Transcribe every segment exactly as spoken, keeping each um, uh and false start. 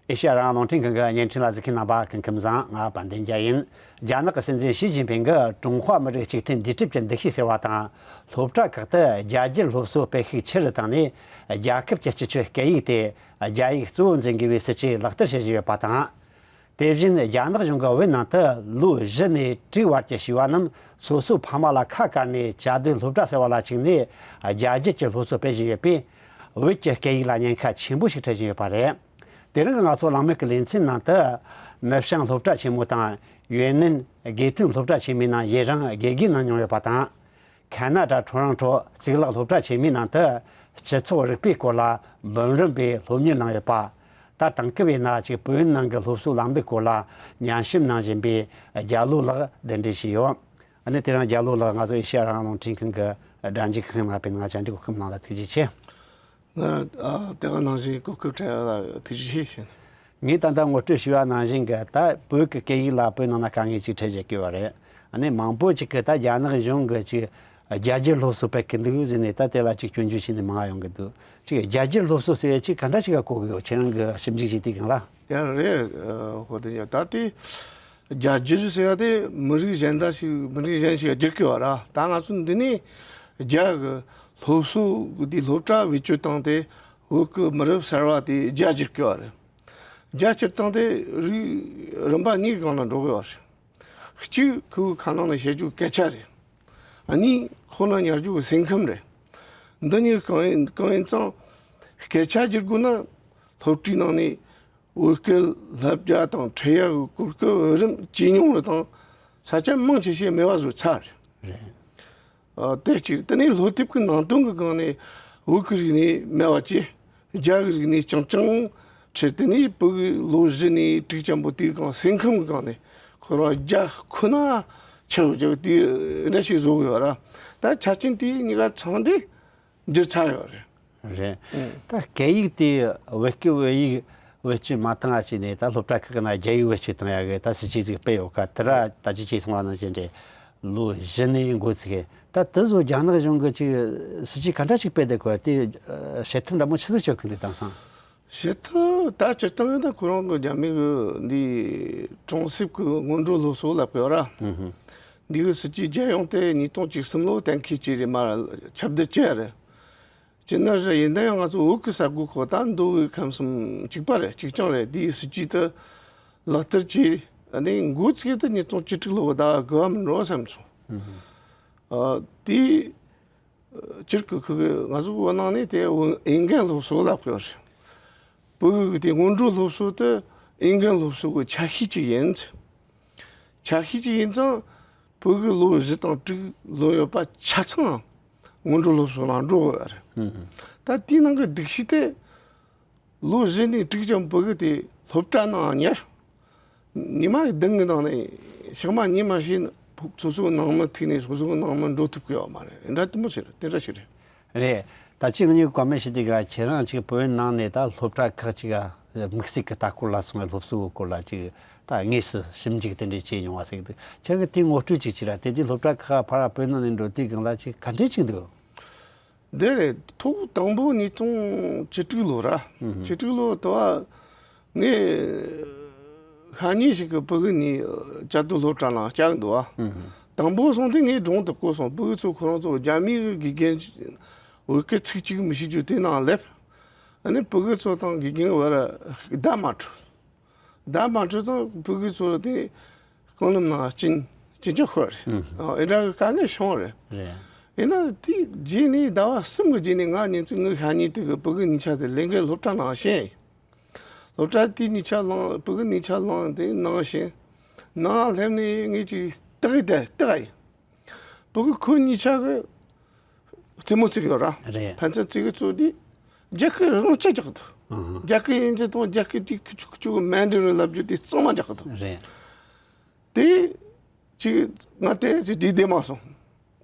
ཨེ་ཤེ་ཡ་རང་དབང་རླུང་འཕྲིན་ཁང་གི་བརྙན་འཕྲིན་ལ་གཟིགས་མཁན་རྣམ་པ་སྐུ་ཁམས་བཟང་། ང་དཔལ་ལྡན་རྒྱལ་ཡིན། རྒྱ་ནག་གི་སྲིད་འཛིན་ཞི་ཅིན་ཕིང་གིས་ཀྲུང་ཧྭ་མི་རིགས་གཅིག་མཐུན་འདུས་གྲུབ་ཀྱི་འདུ་ཤེས་ཟེར་བ་དང་། སློབ་གྲྭ་ཁག་ཏུ་རྒྱ་སྒྱུར་སློབ་གསོ་སྤེལ་ཤུགས་ཆེ་རུ་བཏང་ནས། རྒྱལ་ཁབ་ཀྱི་སྤྱི་སྤྱོད་སྐད་ཡིག་དེ་རྒྱ་ཡིག་གཙོ་བོ་འཛིན་དགོས་པའི་སྲིད་ཇུས་ལག་བསྟར་བྱེད་བཞིན་ཡོད་པ་དང་། དེ་བཞིན་རྒྱ་ནག་གཞུང་གིས་བོད་ནང་དུ་ལོ་བཞི་ནས་དྲུག་བར་གྱི་བྱིས་པ་རྣམས་སོ་སོའི་ཕ་མ་ལ་ཁ་བཀར་ནས་གྱ་སྟོན་སློབ་གྲྭ་ཟེར་བ་ལ་བཅུག་ནས། རྒྱ་སྒྱུར་གྱི་སློབ་གསོ་སྤེལ་བཞིན་ཡོད་པས། བོད་ཀྱི་སྐད་ཡིག་ལ་ཉེན་ཁ་ཆེན་པོ་ཞིག་འཕྲད་བཞིན་ཡོད་པ་རེད། དེ་རིང་གི་ང་ཚོ་གླེང་མོལ་གྱི་ལེ་ཚན་ནང་དུ། ནུབ་བྱང་སློབ་གྲྭ་ཆེན་མོ་དང་། ཡུན་ནན་དགེ་ཐོན་སློབ་གྲྭ་ཆེན་མོའི་ནང་ཡུན་རིང་དགེ་རྒན་གནང་མྱོང་ཡོད་པ་དང་། ཁ་ན་ཌ་ཁྲོམ་ར་ཁྲོད་གཙུག་ལག་སློབ་གྲྭ་ཆེན་མོའི་ནང་དུ་སྤྱི་ཚོགས་རིག་པའི་སྐོར་ལ་འབུམ་རམས་པའི་སློབ་གཉེར་གནང་ཡོད་པ། ད་དེང་སྐབས་ཡིན་ན་ཅིག་བོད་ནང་གི་སློབ་གསོའི་ལམ་ལུགས་སྐོར་ལ་ཉམས་ཞིབ་གནང་བཞིན་པའི་རྒྱ་ལོ་ལགས་གདན་འདྲེན་བྱས་ཡོད། ཨ་ནི་དེ་རིང་རྒྱ་ལོ་ལགས་ང་ཚོ་ཨེ་ཤེ་ཡ་རང་དབང་རླུང་འཕྲིན་ཁང་གི་སྒྲ་འཇུག་ཁང་ནང་ཕེབས་ནས་ང་བཅར་འདྲི་གོ་སྐབས་གནང་ལ་ཐུགས་རྗེ་ཆེ། ང་ཨ་དེ་ག་ནང་བཞིན་གོ་སྐབས་སྤྲད་ཡོད་ལ་ཐུགས་རྗེ་ཆེ་ཞུ། ངས་ད་ལྟ་ངོ་སྤྲོད་ཞུས་པ་ནང་བཞིན་གྱི་ད་བོད་ཀྱི་སྐད་ཡིག་ལ་བོད་ནང་ན་དཀའ་ངལ་ཅིག་འཕྲད་བཞག་གི་ཡོད་རེད། ཨ་ནི་མང་པོ་ཅིག་གིས་ད་རྒྱ་ནག་གཞུང་གིས་ཅིག་རྒྱ་སྒྱུར་སློབ་གསོ་སྤེལ་གི་འདུག་ཟེར་ནས་ད་དེ་ལ་ཅིག་སྐྱོན་བརྗོད་བྱས་ནས་མང་ང་ཡོང་གི་འདུག་ཅིག་རྒྱ་སྒྱུར་སློབ་གསོ་ཟེར་ཡ་ཅིག་ག་འདྲ་ཞིག་ག་གོ་གི་ཡོད། ཁྱེད་རང་གིས་ཞིབ་འཇུག་བྱས་དུས་སྒང་ལ། ཡ་རེད། ཨ་ཧོ་དེ་ཡ་ད་དེ་རྒྱ་སྒྱུར་ཟེར་ཡ་དེ་མི་རིགས་གཞན་དག་ཞིག་མི་རིགས་གཞན་ཞིག་སྒྱུར་གི་ཡོད་ར། ད་ང་ཚོ་འདི་ནས་རྒྱ་གི་སློབ་གསོ་གི་དེ་སློབ་གྲྭ་བེད་སྤྱོད་བཏང་སྟེ་བོད་ཀྱི་མི་རབས་གསར་བ་དེ་རྒྱ་སྒྱུར་གི་ཡོད་རེད། རྒྱ་སྒྱུར་བཏང་སྟེ་རིགས་རིམ་པ་གཉིས་ཀྱི་སྒང་ལ་འགྲོ་གི་ཡོད་རེད། གཅིག་ཁོའི་ཁ་ནང་ནས་བཤད་རྒྱུ་སྐད་ཆ་རེད། ཨ་ནི་ཁོ་ན་ཉར་རྒྱུ་གི་སེམས་ཁམས་རེད། འདི་གཉིས་གང་ཡིན་གང་ཡིན་ཙང་། སྐད་ཆ་བསྒྱུར་དགོས་ན་སློབ་གྲྭའི་ནང་ནས་བོད་སྐད་བསླབ་བྱ་དང་ཁྲིད་ཡག་གི་གོ་སྐབས་རིམ་ཇེ་ཉུང་རུ་དང་ས་ཆ་མང་ཆེ་ཤོས་མེད་པ་བཟོས་ཚར་རེད། རེད། ཨ་དེ་གཅིག་རེད། དེ་ནས་སློབ་དེབ་ཀྱི་ནང་དོན་གྱི་སྒང་ནས་བོད་ཀྱི་རིག་གནས་མེད་པ་བཅས་རྒྱ་གི་རིག་གནས་རྐྱང་རྐྱང་ཁྲིད། དེ་ནས་བོད་ཀྱི་ལོ་བཞི་ནས་དྲུག་ཙམ་པོ་དེའི་སྒང་སེམས་ཁམས་ཀྱི་སྒང་ནས་ཁོ་རང་རྒྱ་ཁོ་ན་ཆགས་རྒྱུ་དེ་འདྲ་ཞིག་བཟོ་གི་ཡོད་ར། ད་ཆ་རྐྱེན་དེ་གཉིས་ཀ་ཚང་སྟེ་འགྱུར་ཚར་ཡོད་རེད། རེད། ཨང་། ད་སྐད་ཡིག་དེ་བོད་སྐད་བོད་ཡིག་བེད་སྤྱོད་མ་བཏང་བ་བྱས་ནས་ད་སློབ་གྲྭ་ཁག་གི་ནང་རྒྱ་ཡིག་བེད་སྤྱོད་བཏང་ཡག་གི་ད་སྲིད་ཇུས་ཅིག་སྤེལ་ཡོད་ཀ། དེ་ར་ད་ཅི་ཅིག་སོང་བ་ནང་བཞིན་རེད། ལོ་བཞི་ནས་འགོ་ཚུགས་གི། ད་དེ་ཚོ་རྒྱ་ནག་གཞུང་གི་ཅིག་སྲིད་ཇུས་ག་འདྲ་ཅིག་སྤེལ་བསྡད་གོ། དེ་བྱེད་ཐབས་འདྲ་མོ་ཆི་ཟིག་སྤྱོད་གི་འདུག་དེང་སང་། བྱེད་ཐབས་ད་སྤྱིར་བཏང་ད་ཁོ་རང་གི་རྒྱ་མི་གི་འདི་གྲོང་གསེབ་ཀྱི་སྔོན་འགྲོ་སློབ་གསོ་ལབ་གི་ཡོད་ར། ཨང་། འདི་གི་སྲིད་ཇུས་རྒྱལ་ཡོངས་དེ་ཉིས་སྟོང་བཅུ་གསུམ་ལོ་གཏན་འཁེལ་བྱས་རེད། མར་ཁྱབ་གདལ་བྱས་རེད། ཅི་ན་རེད། ཡིན་ན་ཡང་ང་ཚོ་བོད་ཀྱི་ས་གོ་ཁོ་ད་མདོ་དབུས་ཁམས་གསུམ་གཅིག་པ་རེད། གཅིག་རྐྱང་རེད། འདི་ཡི་སྲིད་ཇུས་དེ་ལག་བསྟར་བྱས། ཨ་ནི་འགོ་ཚུགས་དེ་ཉིས་སྟོང་བཅུ་དྲུག་ལོ་ཟླ་དགུ་པ་མིན་འགྲོ་བསམ་སོང་། ཨ་དེ་སྤྱིར་གི་ཁོ་གི་ང་ཚོ་བོད་ནང་ནས་དེ་འོས་འགན་སློབ་གསོ་ལབ་གི་ཡོད་རེད། བོད་ཀྱི་དེ་སྔོན་འགྲོ་སློབ་གསོ་དེ་འོས་འགན་སློབ་གསོ་གི་ཆ་ཤས་ཅིག་ཡིན། ཆ་ཤས་ཅིག་ཡིན་ཙང་བོད་ཀྱི་ལོ་བཞི་དང་དྲུག་ལོན་ཡོད་པ་ཆ་ཚང་སྔོན་འགྲོ་སློབ་གསོ་ནང་འགྲོ་དགོས་པ་རེད། ཨང་། ད་དེའི་ནང་གི་སྡིག་ཤི་དེ་ལོ་བཞི་ནས་དྲུག་ཙམ་བོད་ཀྱི་དེ་སློབ་གྲྭ་ནང་ཉར། ཉི་མ་གདན་གྱི་ནང་ནས་ཞག་མ་གཉིས་མ་ཤེས་ན་སོ་སོའི་ནང་མི་ཐུག་ནས་སོ་སོའི་ནང་མི་འགྲོ་ཐུབ་ཀྱི་ཡོད་མ་རེད། འདྲ་དེ་མོ་ཞིག་རེད། དེ་འདྲ་ཞིག་རེད། རེད། ད་ཅི་ངས་བཀའ་མོལ་ཞུ་དུས་ཀ་ཁྱེད་རང་ཅིག་བོད་ནང་ནས་ད་སློབ་གྲྭ་ཁག་ཅིག་ག་དམིགས་བསལ་གྱི་ལྟ་སྐོར་ལ་སོང་བའི་སློབ་གསོའི་སྐོར་ལ་ཅིག་ད་དངོས་སུ་ཞིབ་འཇུག་དེ་འདྲས་བྱས་མྱོང་བ་ཟེར་གི་འདུག་ཁྱེད་ཀྱིས་དེ་ངོ་སྤྲོད་ཅིག་བྱས་ར། དེ་དུས་སློབ་གྲྭ་ཁག་ཕར་བོད་ནང་ནས་འགྲོ་དུས་སྒང་ལ་ཅིག་ག་འདྲས་ཅིག་འདུག་དེ་རེད། ཐོག་དང་པོ་ཉིས་སྟོང་བཅུ་དྲུག་ལོ་ར། ཨུ་ཧུ། བཅུ་དྲུག་ལོ་དུ་བ་ངས་ཤ་ཉེ་ཞིག་གི་ཕྲུ་གུ་ནས་བཅའ་སྡོད་སློབ་གྲྭ་ནང་བསྐྱལ་འདུག་བ། ཨུ་ཧུ། དང་པོ་སོང་དུས་ངས་སྒྲུང་དེ་གོ་སོང་། ཕྲུ་གུ་ཚོ་ཁོ་རང་ཚོ་རྒྱ་མིའི་དགེ་རྒན་བོད་སྐད་ཚིག་གཅིག་མི་ཤེས་རྒྱུ་དེ་ནང་སླེབས། ཨ་ནི་ཕྲུ་གུ་ཚོ་དང་དགེ་རྒན་བར་བརྡ་མ་འཕྲོད། བརྡ་མ་འཕྲོད་ཙང་ཕྲུ་གུ་ཚོ་དེ་རྐང་ལམ་ནང་གཅིན་གཅིན་སྐྱོན་ཤོར་རེད། ཨུ་ཧུ། ཨ་ཨེ་འདྲ་གི་དཀའ་ངལ་བྱུང་རེད། རེད། ཡིན་ན་དེ་རྗེས་ནས་ཟླ་བ་གསུམ་གི་རྗེས་ནས་ང་ཉིན་གཅིག་ངའི་ཤ་ཉེ་དེ་གི་ཕྲུ་གུ་གཉིས་ཆ་དེ་ལས་འགན་སློབ་གྲྭ་ནང་བྱིན། སློབ་གྲྭ་དེ་གཉིས་ཆ་བླངས། ཕྲུ་གུ་གཉིས་ཆ་བླངས་ཏེ་ནང་བྱིན། ནང་སླེབས་ནས་ངས་ཅིག་སྟག་གི་དེ་སྟག་ཡིན། ཕྲུ་གུ་ཁོ་གཉིས་ཆ་གི་རྩེད་མོ་རྩེ་གི་ཡོད་ར། རེད། ཕན་ཚུན་རྩེ་གི་ཚོ་དེ་རྒྱ་སྐད་རང་ཆ་རྒྱག་གི་འདུག་ཨང་། རྒྱ་སྐད་ཡིན་གྱི་དང་རྒྱ་སྐད་དེ་ཁུ་ཆུ་ཁུ་ཆུ་གི་མན་ཌ་རིན་ལབ་རྒྱུ་དེ་གཙང་མ་རྒྱག་གི་འདུག་རེད། དེ་ཅིག་ང་དེ་ཅིག་བསྡད་བསྡད་མ་སོང་།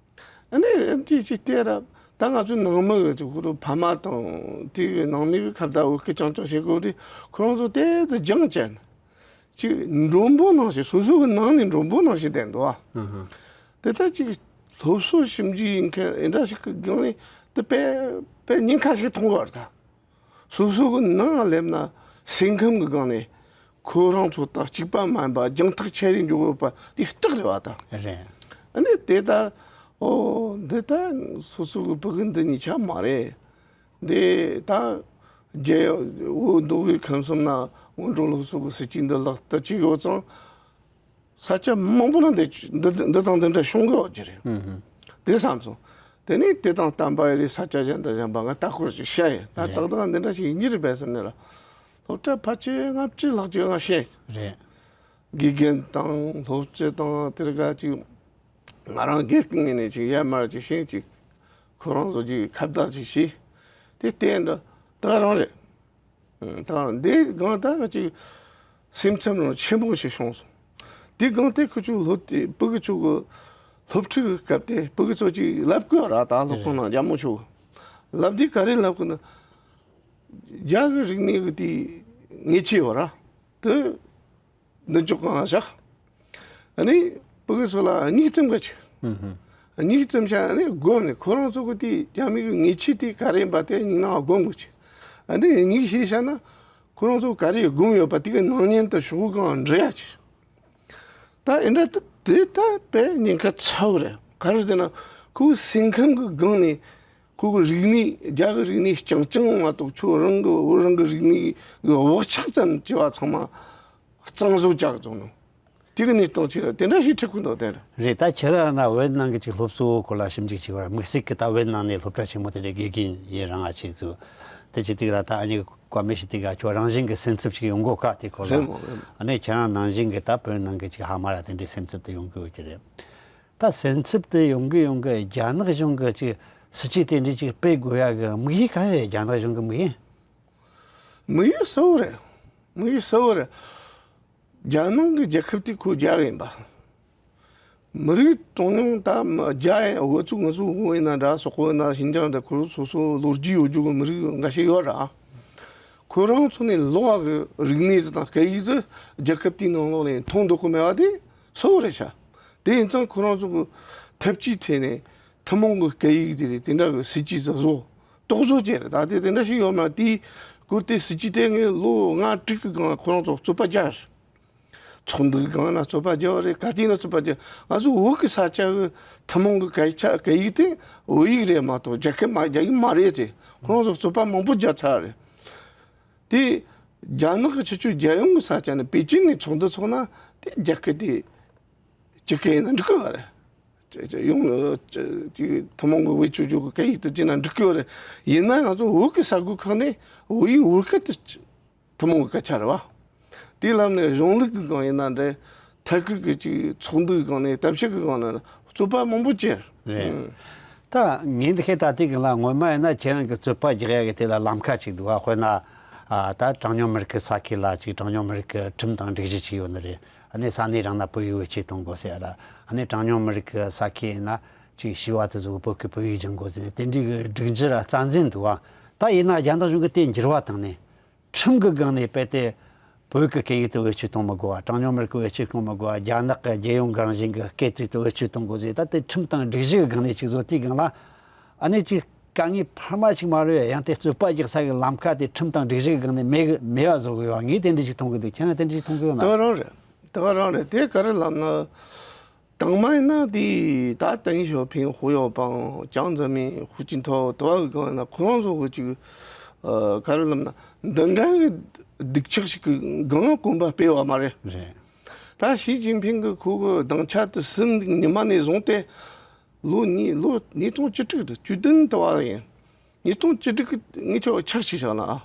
ཨ་ནི་ཨེམ་ཆི་ཅིག་བལྟས་ར། ད་ང་ཚོའི་ནང་མི་གི་ཅིག་ཁོ་རང་ཕ་མ་དང་དེ་གི་ནང་མི་གི་ཁ་བརྡ་འོ་སྐད་རྐྱང་རྐྱང་བྱེད་དགོས་རེད། ཁོ་རང་ཚོ་དེ་ཚོ་སྦྱང་བྱས་ནས་ཅིག་མགྲོན་པོ་ནང་བཞིན་སོ་སོ་གི་ནང་ནས་མགྲོན་པོ་ནང་བཞིན་བསྡད་འདུག་ཨ། ཨ་ཧ། དེ་ལྟར་ཅིག་སློབ་གསོ་ཞིབ་འཇུག་ཡིན་མཁན་ཨེ་འདྲ་ཞིག་གི་སྒང་ནས་དེ་དཔེ་དཔེ་ཉེན་ཁ་ཞིག་མཐོང་གི་ཡོད་རེད་ད། སོ་སོ་གི་ནང་སླེབས་ན་ སེམས་ཁམས་ཀྱི་སྒང་ནས་ཁོ་རང་ཚོ་དང་གཅིག་པ་མ་ཡིན་པ་རྒྱང་ཐག་ཆད་རེ་འཇོག་དགོས་པ་དེ་རྟགས་རེད་བ་ད། རེད། ཨ་ནི་དེ་ད་ཨོ་འདི་ད་སོ་སོ་གི་ཕྲུ་གུ་འདི་གཉིས་ཆ་མ་རེད། འདི་ད་རྒྱལ་བོ་མདོ་དབུས་ཁམས་གསུམ་ན་དབོན་སྤྲུལ་སློབ་གསོ་གི་སྲིད་ཇུས་འདི་ལག་བསྟར་བྱེད་ཡོད་ཙང་། ས་ཆ་མང་པོ་ན་འདི་འདི་འདི་དང་འདི་འདྲ་བྱུང་གི་ཡོད་ཀྱི་རེད། ཨུ་ཧུ། དེ་བསམ་སོང་། དེ་ནས་དེ་དང་བསྟན་པ་ཡི་རེད། ས་ཆ་གཞན་དང་གཞན་པ་ང་ལྟ་སྐོར་ཅིག་བཤད་ཡིན། ད་རེད། ཏག་ཏག་འདི་འདྲ་ཞིག་ཡིན་གྱི་རེད་པས་ཟེར་ནས་ལ། སློབ་གྲྭ་ཕལ་ཆེར་ལྔ་བཅུ་ལྷག་ཅིག་ང་བཤད། རེད། དགེ་རྒན་དང་སློབ་སྤྱི་དང་དེར་ག་ཅིག་ང་རང་སྒེར་གྱི་ངོས་ནས་ཅིག་ཡར་མར་ཅིག་བཤད་ཅིག་ཁོ་རང་ཚོ་ཅིག་ཁ་བརྡ་ཅིག་བྱས། དེ་བལྟས་འདྲ་ད་རང་རེད། ད་འདི་སྒང་ད་ང་ཅིག་སེམས་འཚབ་རང་ཆེན་པོ་ཞིག་བྱུང་སོང་། དེ་སྒང་དེ་ཁུ་ཆུ་སློབ་དེ་ཕྲུ་གུ་ཆུ་གི་སློབ་ཁྲིད་ཀྱི་སྐབས་དེ་ཕྲུ་གུ་ཚོ་ཅིག་ལབ་དགོས་ར། ད་སློབ་ཁང་ནང་རྒྱ་མོ་ཆུ་གི་ལབ་དེ་ག་རེ་ལབ་དགོས་ན། རྒྱ་གི་རིག་གནས་ཀྱི་དེ་ངེས་ཆེ་བ་ར་དེ། འདི་འཇོག་གང་བཞག་ཨ་ནི་ཕྲུ་གུ་ཚོ་ལ་སྙིགས་ཙམ་ག་ཆེ། ཨུ་ཧུ། སྙིགས་ཙམ་བྱ་ཨ་ནི་སྒོམ་ནས་ཁོ་རང་ཚོ་གི་དེ་རྒྱ་མི་གི་ངེས་ཆེ་དེ་ག་རེ་ཡིན་པ་དེ་སྙིང་ནང་སྒོམ་དགོས་ཆེ། ཨ་ནི་སྙིགས་ཤེས་བྱ་ན་ཁོ་རང་ཚོ་ག་རེ་སྒོམ་ཡོད་པ་དེ་གི་ནང་ཉན་དུ་ཤོག་གང་འདྲེ་ཡ་ཆེ། ད་ཨེ་འདྲ་དེ་དེ་ད་དཔེ་ཉེན་ཁ་ཚ་བོ་རེད། ག་རེ་ཟེར་ན་ཁོ་གི་སེམས་ཁམས་གི་སྒང་ནས་ཁོ་གི་རིག་གནས་རྒྱ་གི་རིག་གནས་རྐྱང་རྐྱང་མ་གཏོགས་ཁྱོད་རང་གི་བོད་རང་གི་རིག་གནས་གི་བག་ཆགས་ཙམ་བྱས་པ་ཚང་མ། གཙང་བཟོ་རྒྱག་བྱུང་ནོ། དེ་གི་གནས་སྟངས་ཅིག་རེད། དེ་འདྲ་ཞིག་འཁྲིད་ཀྱི་འདུག་དེ་རེད། རེད། ད་ཁྱེད་རང་ན་བོད་ནང་གི་ཅིག་སློབ་གསོ་སྐོར་ལ་ཞིབ་འཇུག་བྱས་པར་དམིགས་བསལ་གྱི་ད་བོད་ནང་ནས་སློབ་གྲྭ་ཆེན་མོ་དེ་འདྲའི་དགེ་རྒན་ཡིན་རང་ང་ཆེ་ཚུལ་དེ་ཅི་ཐིག་ལ་ད་ཨ་ནི་བཀའ་མོལ་ཞིག་དེ་ག་ཁྱོད་རང་བཞིན་གྱི་སེམས་འཚབ་ཅིག་ཡོང་གོ་ཀ་དེ་སྐོར་ལ། རེད་མོ་རེད་མོ། ཨ་ནི་ཁྱེད་རང་ནང་བཞིན་གྱི་ད་བོད་ནང་གི་ཅིག་ཧ་མ་ར་དེ་འདྲའི་སེམས་འཚབ་དེ་ཡོང་གི་ཡོད་ཀྱི་རེད། ད་སེམས་འཚབ་དེ་ཡོང་གི་ཡོང་གི་རྒྱ་ནག་གཞུང་གི་ཅིག་སྲིད་ཇུས་དེ་འདྲའི་ཅིག་སྤེལ་དགོས་ཡ་གི་དམིགས་ཡུལ་ག་རེ་རེད། རྒྱ་ནག་གཞུང་གི་དམིགས་ཡུལ། དམིགས་ཡུལ་གསལ་བོ་རེད། དམིགས་ཡུལ་གསལ་བོ་རེད། རྒྱ་ནག་གི་རྒྱལ་ཁབ་དེ་ཁོ་རྒྱ་ཡིན་པ། མི་རིགས་གྲངས་ཉུང་ད་མི་རྒྱ་ཡིན། འུ་ཚོ་ང་ཚོ་བོད་ཡིན་ན་འདྲ། སོག་པོ་ཡིན་ན་ཤིན་ཅང་འདྲ། ཁོ་རང་སོ་སོ་ལོ་རྒྱུས་ཡོད་རྒྱུ་གི་མི་རིགས་འགའ་ཤས་ཡོད་ར། ཁོ་རང་ཚོ་ནས་ལོག་གི་རིག་གནས་ཚོ་དང་སྐད་ཡིག་ཚོ་རྒྱལ་ཁབ་དེའི་ནང་ལོགས་ནས་མཐོང་འདོད་ཁོ་མེད་པ་དེ་གསལ་བོ་རེད་ཤག་དེ་ཡིན་ཙང་ཁོ་རང་ཚོ་གི་ཐབས་ཇུས་ཐད་ནས་ཐུན་མོང་གི་སྐད་ཡིག་དེ་རེད། དེ་འདྲ་གི་སྲིད་ཇུས་ཚོ་བཟོ། རྟོག་བཟོ་བྱས་རེད། ད་དེ་དེ་འདྲ་ཞིག་ཡོད་མ་རེད། དེའི་སྐོར་དེ་སྲིད་ཇུས་དེ་ངས་ལོ་ལྔ་དྲུག་གི་སྒང་ཁོ་རང་ཚོ་རྩོད་པ་རྒྱག་རེད། ཚོགས་འདུའི་སྒང་ན་རྩོད་པ་རྒྱག་པ་རེད། ག་དུས་ན་རྩོད་པ་རྒྱག་ང་ཚོ་བོད་ཀྱི་ས་ཆ་གི་ཐུན་མོང་གི་སྐད་ཆ་སྐད་ཡིག་དེ་བོད་ཡིག་རེད་མ་གཏོགས་རྒྱ་སྐད་མ་རྒྱ་ཡིག་མ་རེད་དེ། ཁོ་རང་ཚོ་རྩོད་པ་མང་པོ་རྒྱག་ཚར་རེད། དེ་རྒྱ་ནག་གི་ཕྱི་ཕྱོགས་རྒྱལ་ཡོངས་ཀྱི་ས་ཆ་ནས་པེ་ཅིན་ནས་ཚོགས་འདུ་ཚོགས་ན་དེ་རྒྱ་སྐད་དེ་སྤྱི་སྐད་ཡིན་ན་འགྲིག་གི་ཡོད་རེད། ཅེ་ཅེ་ཡོང་ནི་ཅེ་ཅེ་ཐུན་མོང་གི་བེད་སྤྱོད་བྱེད་གི་སྐད་ཡིག་དེ་བྱས་ན་འགྲིག་གི་ཡོད་རེད། ཡིན་ན་ང་ཚོ་བོད་ཀྱི་ས་ཁུལ་ཁག་ནས་བོད་ཡིག་བོད་སྐད་དེ་ཐུན་མོང་གི་སྐད་ཆ་རེད་བ། དེའི་ལམ་ནས་གཞུང་ལུགས་ཀྱི་སྒང་ཡིན་ན་འདྲ། ཐད་ཀར་གྱི་ཅིག་ཚོགས་འདུའི་སྒང་ནས་གཏམ་བཤད་ཀྱི་སྒང་ནས་རྩོད་པ་མང་པོ་བྱས། རེད། ཨང་། ད་ངས་འདི་ཁའི་ད་ལྟའི་གི་ལ་སྔོན་མ་ཡིན་ན་ཁྱེད་རང་གི་རྩོད་པ་རྒྱག་ཡ་གི་དེ་ལ་ལམ་ཁ་ཅིག་འདུག་བ། དཔེར་ན། ཨ། ད་གྲངས་ཉུང་མི་རིགས་ཀྱི་ས་ཁུལ་ལ་ཅིག་གྲངས་ཉུང་མི་རིགས་ཀྱི་ཁྲིམས་དང་སྒྲིག་གཞི་ཅིག་ཡོད་ནི་རེད། ཨ་ནི་ས་གནས་རང་ན་བོད་ཡིག་བེད་སྤྱོད་གཏོང་དགོས་ཟེར་ཡ་ལ། ཨ་ནི་གྲངས་ཉུང་མི་རིགས་ཀྱི་ས་ཁུལ་ཡིན་ན་ཅིག་བྱིས་པ་དེ་ཚོ་གི་བོད་ཀྱི་བོད་ཡིག་སྦྱང་དགོས་ཟེར་ནས་དེ་འདྲའི་གི་སྒྲིག་གཞི་ར་རྩ་འཛིན་འདུག་བ། ད་ཡིན་ན་རྒྱ་ནག་གཞུང་གིས་དེ་འགྱུར་བ་བཏང་ནས། ཁྲིམས་ཀྱི་སྒང་ནས་རྦད་དེ་བོད་ཀྱི་སྐད་ཡིག་དེ་བེད་སྤྱོད་གཏོང་མི་དགོས་པ། གྲངས་ཉུང་མི་རིགས་ཀྱི་བེད་སྤྱོད་གཏོང་མི་དགོས་པ། རྒྱ་ནག་གི་རྒྱལ་ཡོངས་རང་བཞིན་གྱི་སྐད་དེ་དེ་བེད་སྤྱོད་གཏོང་དགོས་ཟེར། ད་དེ་ཁྲིམས་དང་སྒྲིག་གཞི་གི་སྒང་ནས་ཅིག་བཟོ་དུས་སྒང་ལ། ཨ་ནི་ཅིག་དཀའ་ངལ་འཕར་མ་ཅིག་མ་རེད། ཡང་དེ་རྩོད་པ་རྒྱག་ས་གི་ལམ་ཁ་དེ་ཁྲིམས་དང་སྒྲིག་གཞི་གི་སྒང་ནས་མེད་མེད་པ་བཟོ་དགོས་པ། ངས་དེ་འདྲ་ཅིག་མཐོང་གི་འདུག་ཁྱེད་རང་དེ་འདྲ་ཅིག་མཐོང་གི་ཡོད་ན། དེ་ག་རང་རེད། དེ་ག་རང་རེད། དེ་ག་རེ་ལབ་ན། དང་མ་ཡིན་ན་དེ་ད་ཏེང་ཞའོ་ཕིང་ཧུའུ་ཡའོ་པང་ཅང་ཙེ་མིན་ཧུའུ་ཅིན་ཐའོ་དེ་བ་གི་སྒང་ཡིན་ན་ཁོ་རང་ཚོ་གི་ཅིག་ཨ་ག་རེ་ལབ་ན་འདི་འདྲ་གི་སྡུག་ཆག་ཞིག་གི་སྒང་གོམ་པ་སྤོས་པ་མ་རེད། རེད། ད་ཞི་ཅིན་ཕིང་གི་ཁོ་གི་སྡིངས་ཆ་དེ་ཟིན་ཉི་མ་ནས་བཟུང་སྟེ་ལོ་གཉིས་ལོ་ཉིས་སྟོང་བཅུ་དྲུག་དང་བཅུ་བདུན་དེ་བ་ཡིན། ཉིས་སྟོང་བཅུ་དྲུག་གི་ངས་ཁྱོད་ཆག་ཞིག་བཞག་ན་ཨ།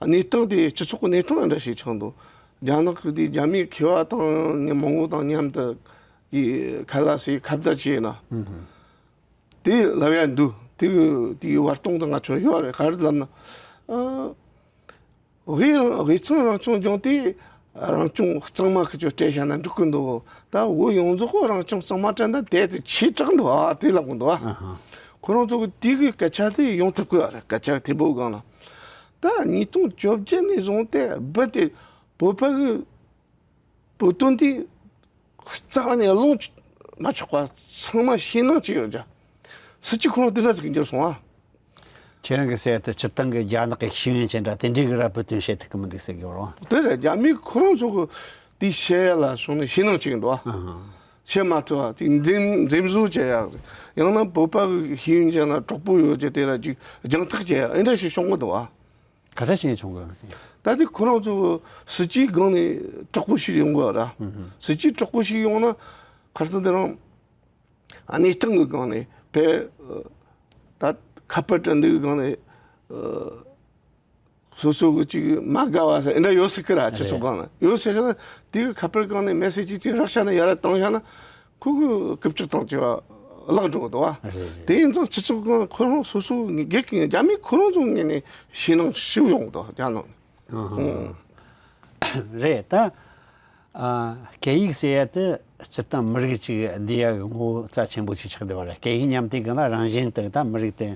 གནས་སྟངས་དེ་སྤྱི་ཚོགས་ཀྱི་གནས་སྟངས་འདྲ་ཞིག་ཆགས་འདུག་རྒྱ་ནག་གི་དེ་རྒྱ་མིའི་མཁས་པ་དང་མང་པོ་དང་མཉམ་དུ་དེ་ཁ་ལག་ཟས་ཁ་བརྡ་བྱས་ན། ཨུ་ཧུ། དེ་ལབ་ཡ་འདུག་དེ་གི་དེ་གི་བར་སྟོང་དུ་ང་ཚོ་ཡོད་རེད། ག་རེ་ལབ་ན། ཨ། དབུས་རང་དབུས་གཙང་རང་སྐྱོང་ལྗོངས་དེ་རང་སྐྱོང་གཙང་མ་ཁུལ་ཅོ་སྤྲད་བཞག་ན་འགྲིག་གི་འདུག་ད་བོད་ཡོངས་རྫོགས་རང་སྐྱོང་གཙང་མ་སྤྲད་ན་དེ་དེ་ཆེས་དྲག་འདུག་ཨ་དེ་ལབ་གི་འདུག་ཨ། ཨ་ཧ། ཁོ་རང་ཚོ་གི་དེ་གི་སྐད་ཆ་དེ་ཡོང་ཐུབ་གི་ཨ་རེད། སྐད་ཆ་དེ་བོད་སྒང་ལ། ད་ཉིས་སྟོང་བཅོ་བརྒྱད་ནས་བཟུང་སྟེ་རྦད་དེ་བོད་པ་གི་བོད་དོན་དེ་རྩ་བ་ནས་སློང་མ་ཆོག་པ་ཚང་མ་ཤེས་སྣང་བྱས་ཡོད་ཀྱང་། སྲིད་སྤྱི་ཁོ་རང་དེ་འདྲ་ཟིག་གི་འགྱུར་སོང་ཨ། ཁྱེད་རང་གི་ཟེར་ཡ་དེ་སྤྱིར་བཏང་གི་རྒྱ་ནག་གི་ཤེས་ཡོན་ཅན་འདྲ་དེ་འདྲའི་གི་ར་བུ་དོན་བཤད་ཐུབ་ཀྱི་མི་འདུག་ཟེར་གི་རེད་བ། དེ་རེད། རྒྱ་མི་ཁོ་རང་ཚོ་གི་དེ་བཤད་ཡ་ལ་སོང་ནས་ཞེད་སྣང་ཅིག་འདུག་བ། ཨ་ཧ། བཤད་མ་ཐུབ་པ་དེ་འཛེམ་འཛེམ་བཟོ་བྱེད་ཡ། ཡང་ན་བོད་པ་གི་ཤེས་ཡོན་ཅན་ལ་གྲོགས་པོ་ཡོད་ཀྱི་དེ་ལ་ཅིག་སྦྱང་ཐག་བྱེད་ཡ་ཨེ་འདྲ་ཞིག་བྱུང་གི་འདུག་བ། ག་འདྲ་བྱས་ནས་བྱུང་གི་ཡོད་ན། ད་དེ་ཁོ་རང་ཚོ་སྲིད་ཇུས་སྒང་ནས་དྲག་པོ་ཞིག་ཡོང་དགོས་ར། ཨུ་ཧུ། སྲིད་ཇུས་དྲག་པོ་ཞིག་ཡོང་ན་ཁ་སང་དེ་རིང་གནས་སྟངས་ཀྱི་སྒང་ནས་དཔེ་ད་ཁ་པར་དྲ་འདུག་སྒང་ནས་སོ་སོ་གི་ཅིག་མ་དགའ་བ་ཟེར་ཨེ་འདྲ་ཡོད་སྲིད་ཀི་ར། སྤྱི་ཚོགས་སྒང་ན་ཡོད་སྲིད་ན་དེ་གི་ཁ་པར་སྒང་ནས་མེ་སེ་ཇི་ཅིག་རག་བྱས་ན་ཡར་བཏང་བྱས་ན་ཁོ་གི་རྐུབ་ཀྱག་དང་བཅས་པ་བརླག་འགྲོ་གི་འདུག་བ། རེད་རེད། དེ་ཡིན་ཙང་སྤྱི་ཚོགས་སྒང་ཁོ་རང་སོ་སོ་སྒེར་གྱི་རྒྱ་མི་ཁོ་རང་ཚོ་ངོས་ནས་ཞེད་སྣང་ཞིག་ཡོང་གི་འདུག་རྒྱ་ནག་ནས། ཨ་ཧ། ཨང་། རེད་ད། ཨ། སྐད་ཡིག་ཟེར་ཡ་དེ་སྤྱིར་བཏང་མི་རིགས་གཅིག་བསྡུ་ཡ་གི་ངོ་བོ་རྩ་ཆེན་པོ་ཅིག་ཆགས་བསྡད་པ་རེད། སྐད་ཡིག་ཉམས་དུས་སྒང་ལ་རང་བཞིན་དུ་ད་མི་རིགས་དེ་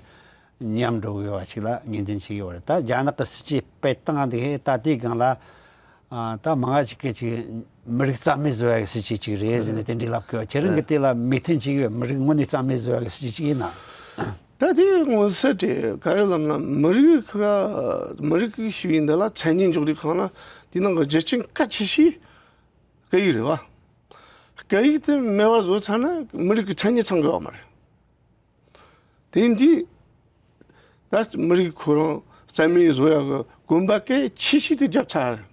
ཉམས་འགྲོ་གི་ཡོད་པ་ཅིག་ལ་ངོས་འཛིན་བྱེད་ཀྱི་ཡོད་རེད། ད་རྒྱ་ནག་གི་སྲིད་ཇུས་སྤེལ་སྟངས་འདི་ད་ལྟའི་སྒང་ལ། ཨ། ད་མང་ང་ཅིག་གིས་ཅིག་མི་རིགས་རྩ་མེད་བཟོ་ཡ་གི་སྲིད་ཇུས་ཅིག་རེད་ཟེར་ནས་དེ་འདྲའི་ལབ་ཀྱི་ཡོད། ཁྱེད་རང་གིས་དེ་ལ་མོས་མཐུན་བྱེད་ཀྱི་ཡོད། མི་རིགས་དངོས་གནས་རྩ་མེད་བཟོ་ཡ་གི་སྲིད་ཇུས་ཅིག་ཡིན་ན། ད་དེ་མངོན་གསལ་རེད། ག་རེ་ལབ་ན་མི་རིགས་ཁག་མི་རིགས་ཀྱི་ཞི་བའི་འདི་ལ་མཚན་ཉིད་འཇོག་རིགས་ཁག་ན་དེ་ནང་གི་རྒྱུ་རྐྱེན་གལ་ཆེ་ཤོས་སྐད་ཡིག་རེད་བ། སྐད་ཡིག་དེ་མེད་པ་བཟོ་ཚར་ན་མི་རིགས་ཀྱི་མཚན་ཉིད་ཚང་གི་ཡོད་མ་རེད། དེ་འདི་ད་མི་རིགས་ཁོ་རང་རྩ་མེད་བཟོ་ཡག་གི་གོམ་པ་གལ་ཆེ་ཤོས་དེ་བརྒྱབ་ཚར།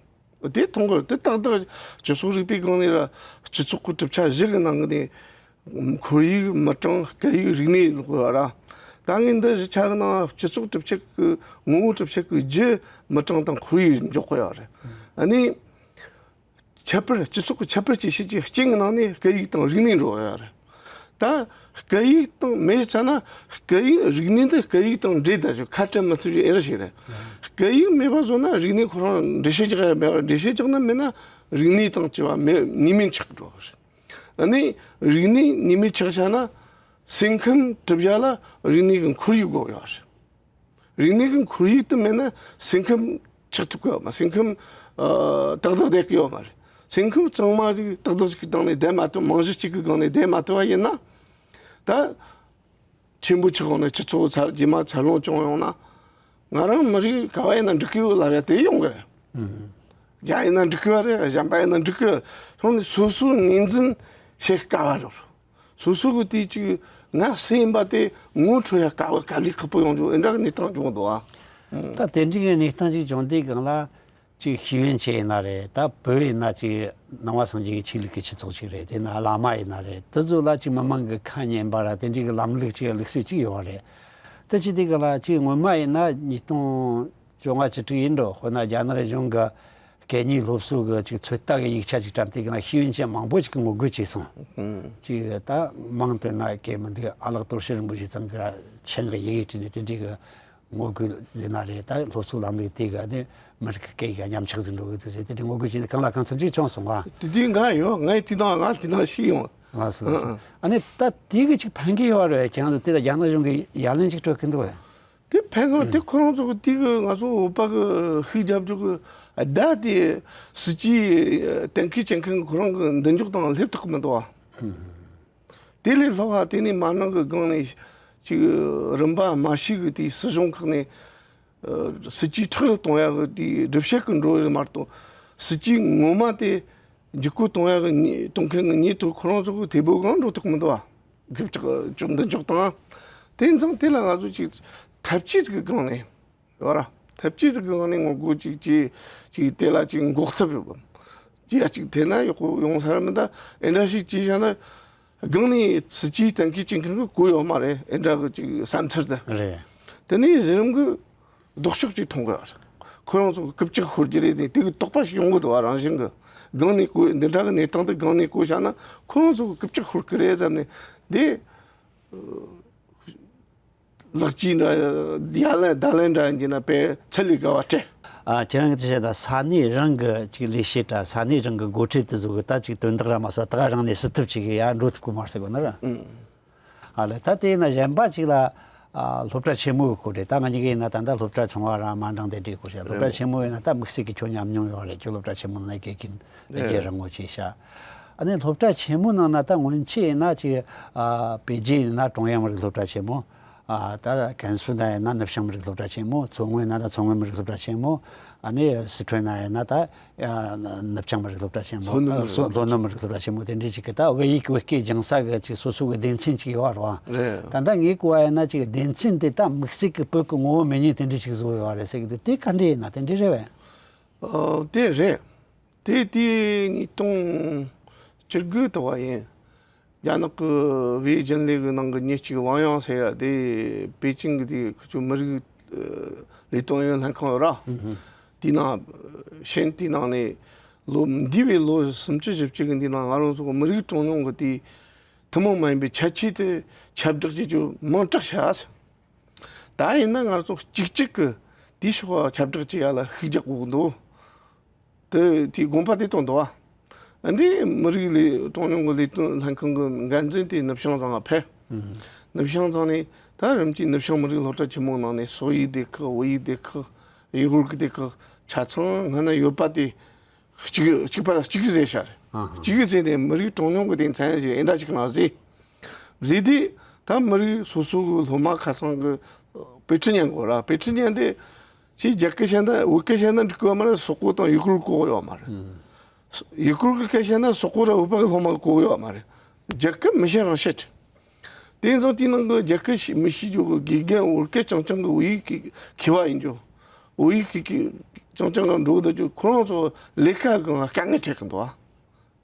དེ་མཐོང་གི་རེད། དེ་ཏག་ཏག་སྤྱི་ཚོགས་རིག་པའི་སྒང་ནས་ར་སྤྱི་ཚོགས་ཀྱི་གྲུབ་ཆ་བཞི་གི་ནང་གི་ནས་ཁོར་ཡུག་མི་གྲངས་སྐད་ཡིག་རིག་གནས་ལོག་ཡོད་ར། ད་ངས་འདི་བཞི་ཆ་གི་ནང་སྤྱི་ཚོགས་གྲུབ་ཆ་གི་ངོ་བོ་གྲུབ་ཆ་གི་བརྒྱུད་མི་གྲངས་དང་ཁོར་ཡུག་འཇོག་གི་ཡོད་རེད། ཨ་ནི། ཁྱད་པར་སྤྱི་ཚོགས་ཀྱི་ཁྱད་པར་ཇི་སྲིད་ཀྱི་རྐྱེན་གྱི་ནང་ནས་སྐད་ཡིག་དང་རིག་གནས་འགྲོ་ཡོད་རེད། ད་སྐད་ཡིག་དང་མེད་ཙ་ན་སྐད་ཡིག་རིག་གནས་འདི་སྐད་ཡིག་དང་འདྲེས་བསྡད་ཞིག་ཁ་བྲལ་མི་ཐུབ་ཀྱི་ཨེ་ར་ཞིག་རེད། སྐད་ཡིག་མེད་པ་བཟོ་ན་རིག་གནས་ཁོ་རང་འགྲེལ་བཤད་རྒྱག་ཡ་མེད་པ་རེད། འགྲེལ་བཤད་རྒྱག་ན་མེད་ན་རིག་གནས་དང་བཅས་པ་མེད་ནུས་མེད་ཆགས་འགྲོ་གི་རེད། ཨ་ནི་རིག་གནས་ནུས་མེད་ཆགས་བྱས་ན་སེམས་ཁམས་གྲུབ་ཡ་ལ་རིག་གནས་ཀྱི་ཁོར་ཡུག་དགོས་ཡོད་རེད། རིག་གནས་ཀྱི་ཁོར་ཡུག་དེ་མེད་ན་སེམས་ཁམས་ཆགས་ཐུབ་ཀྱི་ཡོད་མ། སེམས་ཁམས་ཨ་ཏག་ཏག་བསྡད་ཀྱི་ཡོད་མ་རེད། སེམས་ཁམས་གཙང་མ་ཞིག་ཏག་ཏག་ཅིག་གི་སྟེང་ནས་བསྡད་མ་ཐུབ། རྨང་གཞི་གཅིག་གི་སྒང་ནས་བསྡད་མ་ཐུབ་པ་ཡིན་ན། ད་ཆེན་པོ་ཆགས་འོང་ནས་སྤྱི་ཚོགས་ཚར་རྗེས་མ་འཚར་ལོངས་བྱུང་ཡོང་ན། ང་རང་མི་རིགས་ག་བ་ཡིན་ན་འགྲིག་གི་ཡོད་ལབ་ཡ་དེ་ཡོང་གི་རེད། ཨུམ། རྒྱ་ཡིན་ན་འགྲིག་གི་ཡོད་རེད། གཞན་པ་ཡིན་ན་འགྲིག་གི་ཡོད་རེད། སོང་ནས་སོ་སོའི་ངོས་འཛིན་བྱེད་དཀའ་བ་རེད། སོ་སོ་གི་དེ་ཅིག་ང་སུ་ཡིན་པ་དེ་ངོ་འཕྲོད་ཡ་དཀའ་བ་དཀའ་ལས་ཁག་པོ་ཡོང་རྒྱུ་ཨེ་འདྲ་གི་གནས་སྟངས་བྱུང་འདུག་ཨ། ད་དེ་འདྲའི་གི་གནས་སྟངས་ཅིག་བྱུང་དུས་སྒང་ལ་ཅིག་ཤེས་ཡོན་ཅན་ཡིན་ན་རེད། ད་བོད་ཡིན་ན་ཅིག་ནང་པ་སངས་རྒྱས་ཀྱི་ཆོས་ལུགས་ཀྱི་སྤྱི་ཚོགས་ཅིག་རེད། དེ་ན་བླ་མ་ཡིན་ན་རེད། དེ་ཚོ་ལ་ཅིག་མི་མང་གི་ཁ་ཉན་པ་ར་དེ་འདྲའི་གི་ལམ་ལུགས་ཅིག་ལུགས་སྲོལ་ཅིག་ཡོད་རེད། དེ་བྱེད་དུས་སྒང་ལ་ཅིག་སྔོན་མ་ཡིན་ན་ཉིས་སྟོང་བཅོ་ལྔ་བཅུ་དྲུག་ཡིན་འགྲོ། དཔེར་ན་རྒྱ་ནག་གཞུང་གི་སྐད་གཉིས་སློབ་གསོ་གི་ཅིག་ཚོད་ལྟ་གི་ཡིག་ཆ་ཅིག་བཀྲམ་དུས་སྒང་ལ་ཤེས་ཡོན་ཅན་མང་པོ་ཅིག་གིས་ངོ་རྒོལ་བྱས་སོང་། ཧུམ། ཅིག་ད་མིང་བཏོན་ན་སྐད་མི་འདུག། ཨ་ལགས་དོར་ཞི་རིན་པོ་ཆེ་ཚང་གི་ཆིངས་གི་ཡི་གེ་བྲིས་ནས་དེ་འདྲའི་གི་ངོ་རྒོལ་ཟེར་ན་རེད། ད་སློབ་གསོ་ལམ་ལུགས་དེ་གི་ནི་མི་རིགས་ཀྱི་སྐད་ཡིག་ཉམས་ཆག་ཟིན་འགྲོ་གི་འདུག་ཟེར་དེ་འདྲའི་ངོ་རྒོལ་བྱས་ནས་གང་ལ་གང་འཚམ་ཅིག་བྱུང་སོང་བ། དེ་དུས་ང་ཡོད། ངའི་དེ་དང་ང་དེ་དང་ཤི་ཡོང་། ལགས་སོ་ལགས་སོ། ཨ་ཨ། ཨ་ནི་ད་དེ་གི་ཅིག་ཕན་གི་ཡོད་རེད། ཁྱེད་རང་ཚོ་དེ་ལ་རྒྱ་ནག་གཞུང་གི་ཡ་ལན་ཅིག་སྤྲོད་གི་འདུག་བས། དེ་ཕན་གི་དེ་ཁོ་རང་ཚོ་གི་དེ་གི་ང་ཚོ་བོད་པ་གི་ཤུགས་རྒྱབ་རྒྱུ་གི་བརྡ་དེ་སྲིད་ཇུས་གཏན་འཁེལ་བྱེད་མཁན་གི་ཁོ་རང་གི་མདུན་ལྕོག་དང་སླེབས་ཐུབ་གི་མི་འདུག་བ། དེ་ལས་ལྷག་པ་དེ་ནས་མ་ནང་གི་སྒང་ནས་ཅིག་རིམ་པ་མ་ཤེས་གི་དེ་སྲིད་གཞུང་ཁག་ནས་སྲིད་ཇུས་མཁྲེགས་རུ་གཏོང་ཡག་གི་དེ་སྒྲུབ་བྱེད་གི་འགྲོ་ཡོད་མ་གཏོགས་སྲིད་ཇུས་ངོ་མ་དེ་འཇུག་སྒོ་གཏོང་ཡག་གི་ནི་གཏོང་མཁན་གི་ཉེ་དུ་ཁོ་རང་ཚོ་གི་དེ་བོ་གང་འགྲོ་ཐུབ་མི་འདུག་བ། གི་ཅག་ཅུང་འདི་འཇོག་དང་། དེ་ཚང་དེ་ལ་ང་ཚོ་ཅིག་ཐབས་ཇུས་ཅིག་གི་སྒང་ནས་ཡོད་ར། ཐབས་ཇུས་ཅིག་གི་སྒང་ནས་ངོ་རྒོལ་ཅིག་ཅིག་ཅིག་དེ་ལ་ཅིག་འགོག་ཐབས་ཡོད་པ། ཅིག་ཡ་ཅིག་དེ་ན་ཡག་པོ་ཡོང་ས་ར་མི་འདུག། ཨེ་འདྲ་ཞིག་ཅིག་བྱས་ན་སྒང་ནས་སྲིད་ཇུས་གཏན་འཁེལ་བྱེད་མཁན་གི་གོ་ཡོད་མ་རེད། ཨེ་འདྲ་གི་ཅིག་བསམ་ཚུལ་དེ། རེད། དེ་ནས་གཞི་རིམ་གི་ལྡོག་ཕྱོགས་ཅིག་མཐོང་གི་ཡོད་རེད། ཁོ་རང་ཚོ་གི་རྐུབ་ཀྱག་ཤོར་རྒྱུ་རེད་ཟེར་དེ་གི་དོགས་པ་ཞིག་ཡོང་གི་འདུག་བ། རང་བཞིན་གི་སྒང་ནས་གོ་འདི་འདྲ་གི་གནས་སྟངས་དེ་སྒང་ནས་གོ་བྱས་ན་ཁོ་རང་ཚོ་གི་རྐུབ་ཀྱག་ཤོར་གི་རེད་བསམ་ནས་འདི་ལག་གཅིག་འདྲ་ཡ་ལན་ད་ལན་འདྲ་ཡིན་གྱི་ན་དཔེ་ཚད་ལས་བརྒལ་བ་སྤྲད། ཨ། ཁྱེད་རང་གི་ཚེ་ད་ས་གནས་རང་གི་ཅིག་ལས་བྱེད་དྲ་ས་གནས་རང་གི་འགོ་ཁྲིད་དེ་ཚོ་གི་ད་ཅིག་དོན་དག་ར་མ་སོ་ད་ག་རང་ནས་སྲིད་ཐུབ་ཅིག་ཡ་འགྲོ་ཐུབ་གི་མ་རེད་ཟེར་གོ་ན་ར། ཨང་། ཨ་ལས་ད་དེ་ཡིན་ན་གཞན་པ་ཅིག་ལ། ཨ། སློབ་གྲྭ་ཆེན་མོའི་སྐོར་རེད། ད་ང་གཉིས་ཀ་ཡིན་ན་ད་ལྟ་སློབ་གྲྭ་ཆུང་བ་རང་མ་འདྲ་དེ་འདྲའི་སྐོར་བཤད། སློབ་གྲྭ་ཆེན་མོ་ཡིན་ན་ད་དམིགས་བསལ་གྱི་ཁྱོད་ཉམས་མྱོང་ཡོད་རེད། ཁྱོད་སློབ་གྲྭ་ཆེན་མོ་ནང་དགེ་རྒན་དགེ་རྒན་རང་ངོ་ཅིག་བྱས། ཨ་ནི་སློབ་གྲྭ་ཆེན་མོ་ནང་ན་ད་སྔོན་ཆད་ཡིན་ན་ཅིག། ཨ། པེ་ཅིན་ཡིན་ན་ཀྲུང་དབྱང་མི་རིགས་སློབ་གྲྭ་ཆེན་མོ། ཨ་ད་ཀན་སུའུ་ན་ཡིན་ན་ནུབ་བྱང་མི་རིགས་སློབ་གྲྭ་ཆེན་མོ། མཚོ་སྔོན་ན་ད་མཚོ་སྔོན་མི་རིགས་སློབ་གྲྭ་ཆེན་མོ། ཨ་ནི་སི་ཁྲོན་ན་ཡིན་ན་ད་ཨ་ནུབ་བྱང་མི་རིགས་སློབ་གྲྭ་ཆེན་མོ། ལྷོ་ནུབ་མི་རིགས་སློབ་གྲྭ་ཆེན་མོ། ལྷོ་ནུབ་མི་རིགས་སློབ་གྲྭ་ཆེན་མོ་དེ་འདྲའི་ཅིག་གི་ད་བོད་ཡིག་བོད་སྐད་སྦྱང་ས་གི་ཅིག་སོ་སོ་གི་སྡེ་ཚན་ཅིག་ཡོད་རེད་བ། རེད། ད་ལྟ་ངས་གོ་བ་ཡིན་ན་ཅིག་སྡེ་ཚན་དེ་ད་དམིགས་བསལ་གི་བོད་ཀྱི་ངོ་བོ་མེད་མཁན་དེ་འདྲའི་ཅིག་བཟོ་ཡོད་རེད་ཟེར་གི་འདུག་དེ་ག་འདྲ་ཡིན་ན། དེ་འདྲ་རེད་བས། ཨ་དེ་རེད། དེ་དུས་ཉིས་སྟོང་བཅུ་དགུ་དུ་བ་ཡིན། རྒྱ་ནག་གི་དབུས་རྒྱུན་ལས་ཀྱི་ནང་གི་མི་གཅིག་ཝང་ཡང་ཟེར་ཡ་དེ་པེ་ཅིང་གི་དེ་ཁུ་ཆུ་མི་རིགས་ཨ་ལས་དོན་ཡོན་ལྷན་ཁང་ཡོད་ར། ཨུ་ཧུ། དེའི་ནང་ཤེས་དེའི་ནང་ནས་ལོ་འདས་པའི་ལོ་སུམ་ཅུ་བཞི་བཅུ་གི་འདི་ནང་ང་རང་ཚོ་གི་མི་རིགས་གྲངས་ཉུང་གི་དེ་ཐུན་མོང་མ་ཡིན་པའི་ཁྱད་ཆོས་དེ་ཁྱབ་བསྒྲགས་བྱེད་རྒྱུ་མང་དྲགས་བྱས། ད་ཡིན་ན་ང་ཚོ་གཅིག་གཅིག་གི་དེའི་ཕྱོགས་ཁྱབ་བསྒྲགས་བྱེད་ཡ་ལ་ཤུགས་རྒྱག་དགོས་འདུག་དེ་དེའི་དགོངས་པ་དེ་བཏོན་འདུག་བ། འདི་མི་རིགས་ལས་གྲངས་ཉུང་གི་ལས་དོན་ལྷན་ཁང་གི་འགན་འཛིན་དེ་ནུབ་བྱང་བཟང་ང་ཕེབས། ཨུ། ནུབ་བྱང་བཟང་ནས་ད་རིམ་གྱིས་ནུབ་བྱང་མི་རིགས་སློབ་གྲྭ་ཆེན་མོའི་ནང་ནས་སོག་ཡིག་སྡེ་ཁག་བོད་ཡིག་སྡེ་ཁག་ཡུ་གུར་གྱི་སྡེ་ཁག་ཆ་ཚང་སྔ་ན་ཡོད་པ་དེ་གཅིག་གཅིག་པ་གཅིག་བཟོས་ཤར། ཨ་ཧ། གཅིག་བཟོས་ནས་མི་རིགས་གྲངས་ཉུང་གི་དེ་མཚན་གཞི་ཨེ་འདྲ་ཞིག་ནང་བཟོས། བཟོས་དུས་ད་མི་རིགས་སོ་སོ་གི་སློབ་མ་ཁ་སང་གི་དཔེ་ཁྲིད་ཉན་དགོས་ར། དཔེ་ཁྲིད་ཉན་དེ་ཅིག་རྒྱ་སྐད་བཤད་ན་བོད་སྐད་བཤད་ན་འགྲིག་གི་ཡོད་མ་རེད། སོག་པོ་དང་ཡུ་གུར་གོ་གི་ཡོད་མ་རེད། ཨུ། ཡུ་གུར་གི་སྐད་བཤད་ན་སོག་པོ་ར་བོད་པ་གི་སློབ་མ་གི་གོ་གི་ཡོད་མ་རེད། རྒྱ་སྐད་མི་བཤད་རང་བཤད། དེ་ཚོ་དེའི་ནང་གི་རྒྱ་སྐད་ཤེས་མི་ཤེས་རྒྱུ་གི་དགེ་རྒན་བོད་སྐད་རྐྱང་རྐྱང་གི་བོད་ཡིག་གི་མཁས་པ་ཡིན་རྒྱུ། བོད་ཡིག་གི་གི་རྐྱང་རྐྱང་གི་འགྲོ་འདུག་རྒྱུ་ཁོ་རང་ཚོ་ལས་ཀ་གི་དཀའ་ངལ་འཕྲད་གི་འདུག་ཨ།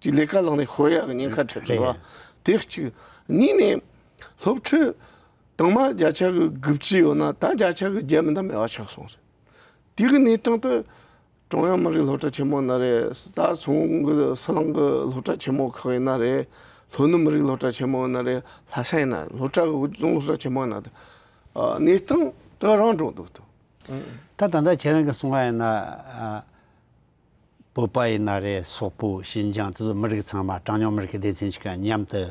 ཅིག་ལས་ཀ་ལངས་ནས་ཤོར་ཡག་གི་ཉེན་ཁ་འཕྲད་གི་འདུག་ཨ། རེད། དེ་གཅིག་གཉིས་ནས་སློབ་ཁྲིད་དང་མ་བརྒྱ་ཆ་གི་དགུ་བཅུ་ཡོད་ན་ད་བརྒྱ་ཆ་གི་བརྒྱ་མི་འདྲ་མེད་པ་ཆགས་སོང་རེད། དེ་གི་གནས་སྟངས་དེ་ཀྲུང་དབྱང་མི་རིགས་སློབ་གྲྭ་ཆེན་མོ་ཡིན་ན་རེད། ད་མཚོ་སྔོན་གི་ཟི་ལིང་གི་སློབ་གྲྭ་ཆེན་མོ་ཁག་ཡིན་ན་རེད། ལྷོ་ནུབ་མི་རིགས་སློབ་གྲྭ་ཆེན་མོ་ཡིན་ན་རེད། ལྷ་ས་ཡིན་ན་སློབ་གྲྭ་གི་བོད་ལྗོངས་སློབ་གྲྭ་ཆེན་མོ་ཡིན་ན་དེ་ཨ་གནས་སྟངས་དེ་རང་འགྲོ་འདུག་ཏུ། ད་ད་ལྟ་ཁྱེད་རང་གི་གསུང་བ་ཡིན་ན་ཨ། བོད་པ་ཡིན་ན་རེད། སོག་པོ། ཞིན་ཅང་དེ་ཚོ་མི་རིགས་ཚང་མ་གྲངས་ཉུང་མི་རིགས་ཀྱི་སྡེ་ཚན་ཞིག་ག་མཉམ་དུ་